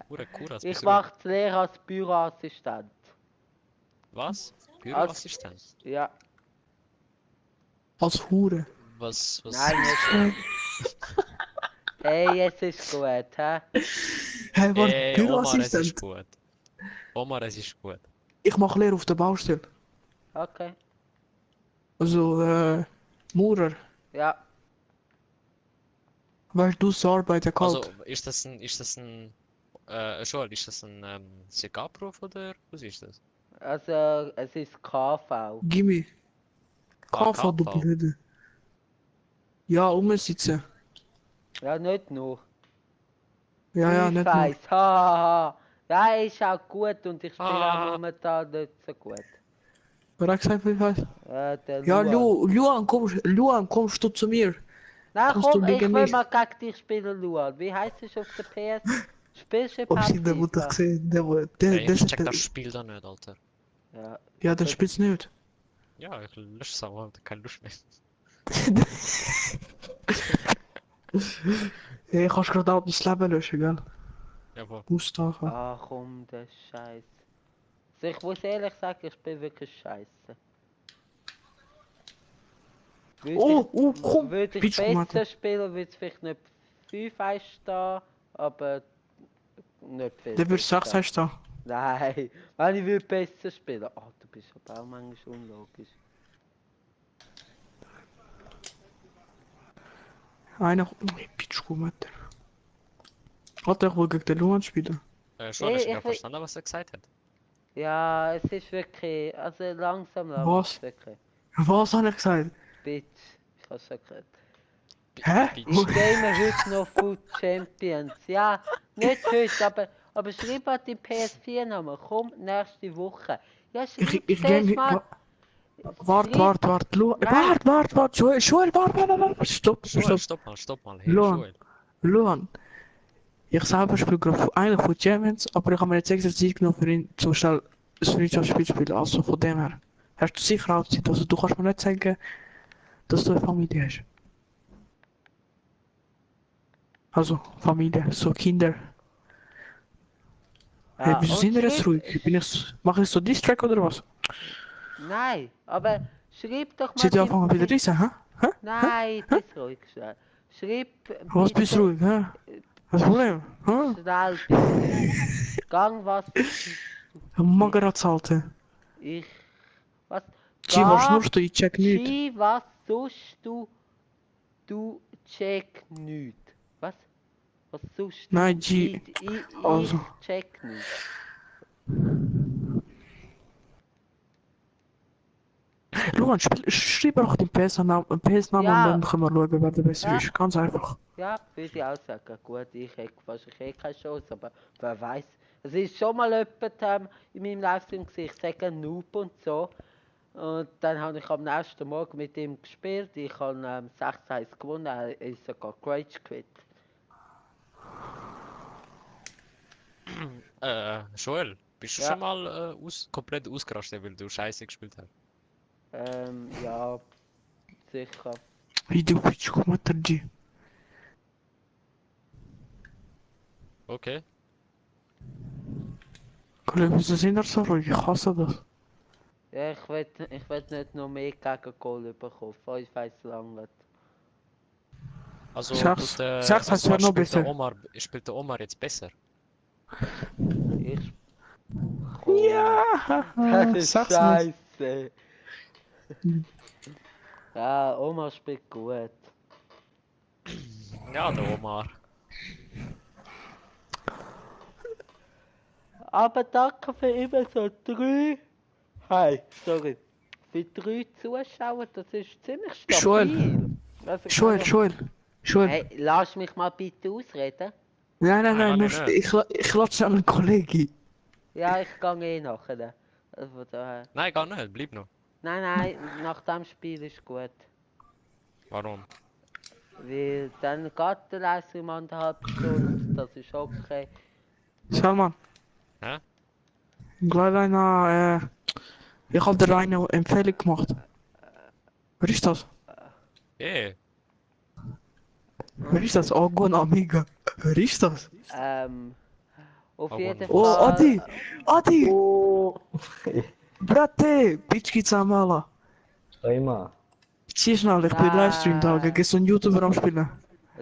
Hure Kuras, Ich bist du- mache die Lehre als Büroassistent. Was? Büroassistent? Ja. Als Hure. Was? Nein, nicht. Hey, jetzt ist gut, hä? Hey, was? Omar, es ist Büroassistent? gut. Omar, es ist gut. Ich mache Lehre auf der Baustelle. Okay. Also, Maurer. Ja. Weil du so arbeiten Also, kalt. ist das ein, Joel, ist das ein CK-Beruf oder was ist das? Also, es ist KV. Gimme. KV, du KV. Blöde. Ja, umsitzen. Ja, nicht nur. Ja, nicht nur. Scheiß, hahaha. Ja, ist auch gut und ich spiele Ah. auch momentan nicht so gut. Wer hat gesagt, wie heißt? Der Ja, Luan. Luan, kommst du zu mir? Nein, kommst du komm, ich gegen will mich? mal gegen dich spielen, Luan. Wie heißt es auf der PS? Spielst du Oh überhaupt shit, der wurde FIFA? gesehen. Ey, Der ich check ist das Spiel da nicht, Alter. Ja. Ja, dann spielst du nicht. Ja, ich lösche es auch, keine Lust mehr. Hey, kannst gerade auch das Leben löschen, gell? Jawohl. Mustafa. Ah, komm, der Scheiß. Also ich muss ehrlich sagen, ich bin wirklich scheiße. Komm! Würde ich Bitch, besser Martin. spielen, würde es vielleicht nicht 5 stehen, aber nicht viel. Der wird 6 hast du. Nein, wenn ich würde besser spielen. Ah, du bist aber auch manchmal unlogisch. Einer. Bitch, Mutter. Alter, ich will gegen den Luan spielen. Schon, hast du Ich gar will- verstanden, was er gesagt hat? Ja, es ist wirklich, also langsam Was? wirklich. Was habe ich gesagt? Bitch, ich hab's schon gehört. Hä? Bitch. Gamen heute noch Food Champions. Ja, nicht heute, aber schreib an die PS4-Nummer. Komm nächste Woche. Ja, schreib Ich zuerst gehe. mal. Warte, Schreib. Nein. warte. Joel, warte. Stopp. Joel, stopp mal. Hey, Joel. Luan. Ich selber spiele gerade eigentlich von Champions, aber ich habe mir jetzt extra Zeit genommen für ihn zum schnell ein Freundschaftsspiel zu spielen. Also von dem her. Hast du sicher auch Zeit? Also du kannst mir nicht sagen, dass du eine Familie hast. Also Familie, so Kinder. Hey, Ja, wieso und sind wir jetzt schreib. ruhig? Mache ich so Distrack oder was? Nein, aber schreib doch mal Seid ihr anfangen wieder reisen, hä? Nein, bist ruhig schnell. Schreib Was bist du ruhig, hä? Was ist das Problem? Hä? schnell bitte. Gang was. Magerat halten. Ich. Was? G, was schnurst du? Ich check nicht. G, was suchst du? Du check nicht. Was? Was suchst du? Nein, G. Also. Ich check nicht. Luan, schreib doch den PS-Namen Ja. und dann können wir schauen, wer der besser Ja. ist. Ganz einfach. Ja, würde ich auch sagen. Gut, ich hätte wahrscheinlich keine Chance, aber wer weiß. Es ist schon mal jemand in meinem Livestream gesehen, ich sage Noob und so. Und dann habe ich am nächsten Morgen mit ihm gespielt. Ich habe 6-1 gewonnen, er ist sogar Rage quit. Joel, bist du Ja. schon mal komplett ausgerastet, weil du Scheiße gespielt hast? Ja, sicher. Wie du bist, komm mit der G. Okay. Kollege, wieso sind wir so ruhig? Ich hasse das. Ja, ich will nicht noch mehr Gegengol bekommen. 5 lang. Also, Sechs- tut der, sechs heißt also ja noch spielt der besser. Spielt der Omar jetzt besser? Ich. Ja, Das ist sag's scheiße. Ja, Oma spielt gut. Ja, der Omar. Aber danke für immer so 3. Hi, sorry. Für 3 Zuschauer, das ist ziemlich stabil. Joel. Also, Joel. Hey, lass mich mal bitte ausreden. Nein, Nein, nur nicht. ich lasse an einen Kollegen. Ja, ich gehe nachher. Also von daher. Nein, gar nicht, bleib noch. Nein, nach dem Spiel ist gut. Warum? Weil dann geht der Livestream 1,5 Stunden, das ist okay. Salman. Hä? Gleich einer, ich habe dir eine Empfehlung gemacht. Wer ist das? Yeah. Wer ist das? Oh, Gon Amiga. Wer ist das? Auf Oh, jeden oh, Oh, Fall. Adi! Oh, Brate! Pički Zamala. prima. Zieh schnell, ich bin Nein. Livestream da, gegen so einen YouTuber am Spielen.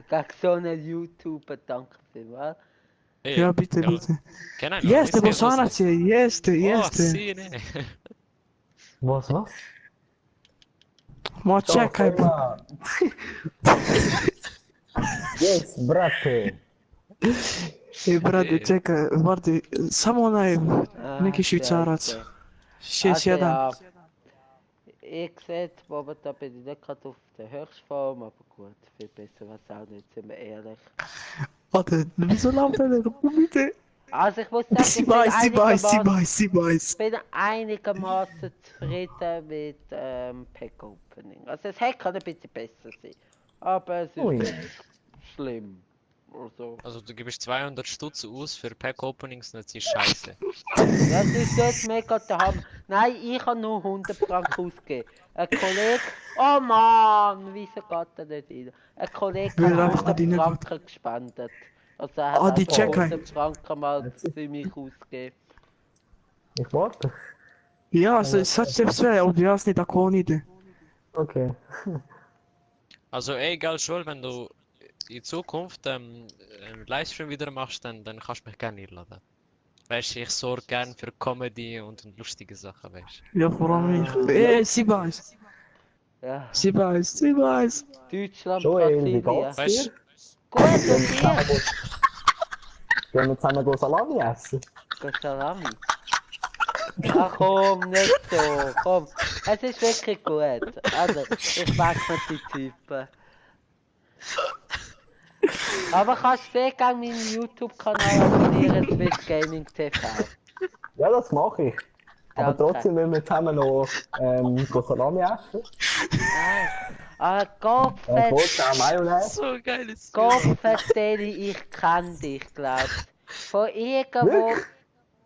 Gegen so einen YouTuber, danke vielmals. Hey, Ja, bitte. Kenn ich noch? Jeste, Wisst ihr, Bosana was- zie, jeste. Oh, sì, ne. Was? Ma čekaj, prima. Yes, brate. brate, čekaj, warte, samo neki Ah, Švicarac. Scheiße. Še jedan. Ja, ich sehe, momentan bin ich nicht gerade auf der Höchstform, aber gut, viel besser was auch nicht, sind wir ehrlich. Warte, wieso lauft er bitte? Also ich muss sagen, Sie weiß. ich bin einigermaßen zufrieden mit Pack Opening. Also es hätte ein bisschen besser sein, aber es ist Ui. nicht schlimm. Also du gibst 200 Stutz aus für Pack Openings und das ist scheiße. Ja, es ist dort mega der Hammer. Nein, ich habe nur 100 Franken ausgegeben. Ein Kollege... Oh Mann, wieso geht er nicht rein? Ein Kollege Weil er hat einfach 100 nicht rein Franken gespendet. Also er hat Ah, die einfach Checker. 100 Franken mal für mich ausgegeben. Ich warte. Ja, sad će sve objasniti ako on ide. Okay. Also egal schon, wenn du in Zukunft einen Livestream wieder machst, dann kannst du mich gerne einladen. Weißt du, ich sorge gerne für Comedy und lustige Sachen, weißt Ja, vor allem ich. Sie weiß. Ja, Sie weiß. Deutschland, Joel, wie Brasilien. geht's Weißt dir? Gut, und dir? Gehen wir zusammen Salami essen? Salami. Ach komm, nicht so, komm. Es ist wirklich gut. Also, ich mag mir die Typen. Aber kannst du sehr gerne meinen YouTube-Kanal abonnieren, Swiss Gaming TV. Ja, das mache ich. Aber Danke. trotzdem müssen wir zusammen noch Salami essen. Nein. Aber Gott Ich wollte auch Mayonnaise. So geiles Gott verstehe ich kenne dich, glaubst du. Von irgendwo... Wirklich?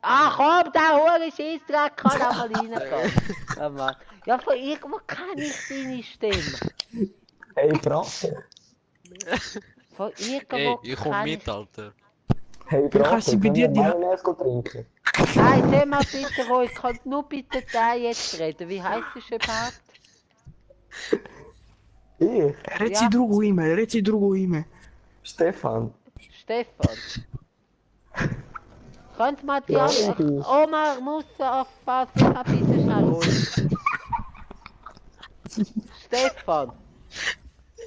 Ach komm, der hure Scheissdreck kann auch mal reingehen. Ja, Mann. Ja, von irgendwo kenne ich deine Stimme. Hey, Bratte. Von Ey, irgendwo ich komm kenne mit, Alter. Hey, Vielleicht Bratte, hast du bei können wir dir die- Mayonnaise trinken? Nein, seh mal bitte ruhig, kannst nur bitte der jetzt reden. Wie heißt es überhaupt? Ich? Reci Ja. drugo ime, reci drugo ime. Stefan. Stefan. Könnt mal die Ja, andere... ich. Oma muss aufpassen, mal bitte schnell ruhig. Stefan,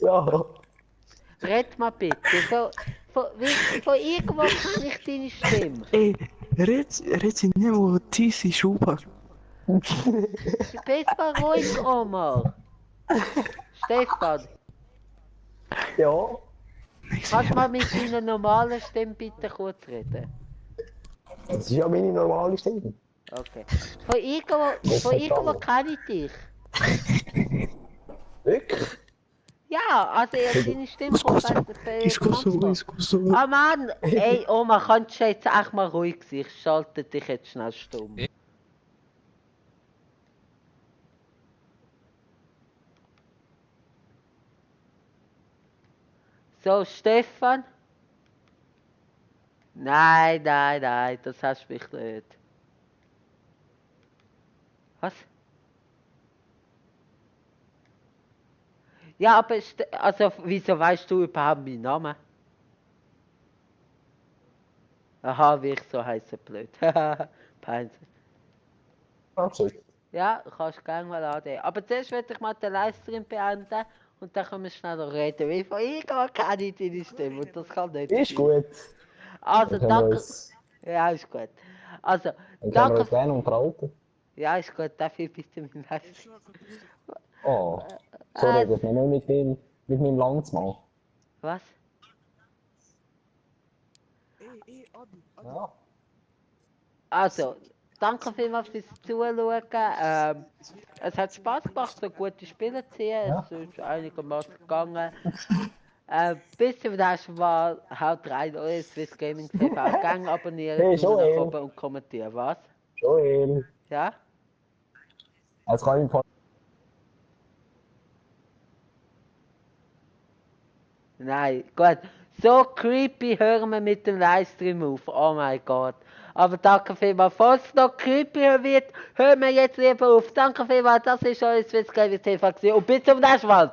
Ja. red mal bitte. So, von irgendwo kenne ich deine Stimme. Ey, reci nemo ti si šupar. Bist mal ruhig, Oma. Stefan, Ja. kannst du mal mit deiner normalen Stimme bitte kurz reden? Das ist ja meine normale Stimme. Okay. Von irgendwo kenne ich dich. Wirklich? Ja, also deine Stimme kommt Scusa, besser scusa. Ah Mann, ey Oma, kannst du jetzt echt mal ruhig sein? Ich schalte dich jetzt schnell stumm. So, Stefan? Nein, das hast du mich nicht. Was? Ja, aber also, wieso weißt du überhaupt meinen Namen? Aha, wie ich so heiße, blöd. Peinlich. Absolut. Ja, kannst gerne mal annehmen. Aber zuerst will ich mal den Livestream beenden und dann können wir schnell noch reden. Weil von irgendwann kenne ich deine Stimme und das kann nicht Ist sein. gut. Also, Dann können wir danke. uns, Ja, ist gut. Also, dann können wir danke. uns gerne unterhalten. Ja, ist gut, dafür bitte mein Livestream. Oh. So redet man nicht mit meinem Landsmann. Was? Ja. Also, danke vielmals fürs Zuschauen. Es hat Spaß gemacht, so gute Spiele zu sehen. Ja. Es ist einigermaßen gegangen. Bis zum nächsten Mal. Haut rein, euer Swiss Gaming TV. Gang abonnieren, Hey, Daumen nach Joel. oben und kommentieren. Was? Joel. Ja? Es kann im Fall. Nein, gut. So creepy hören wir mit dem Livestream auf. Oh mein Gott. Aber danke vielmals. Falls es noch creepier wird, hören wir jetzt lieber auf. Danke vielmals. Das ist euer Swiss Gaming TV gewesen. Und bis zum nächsten Mal.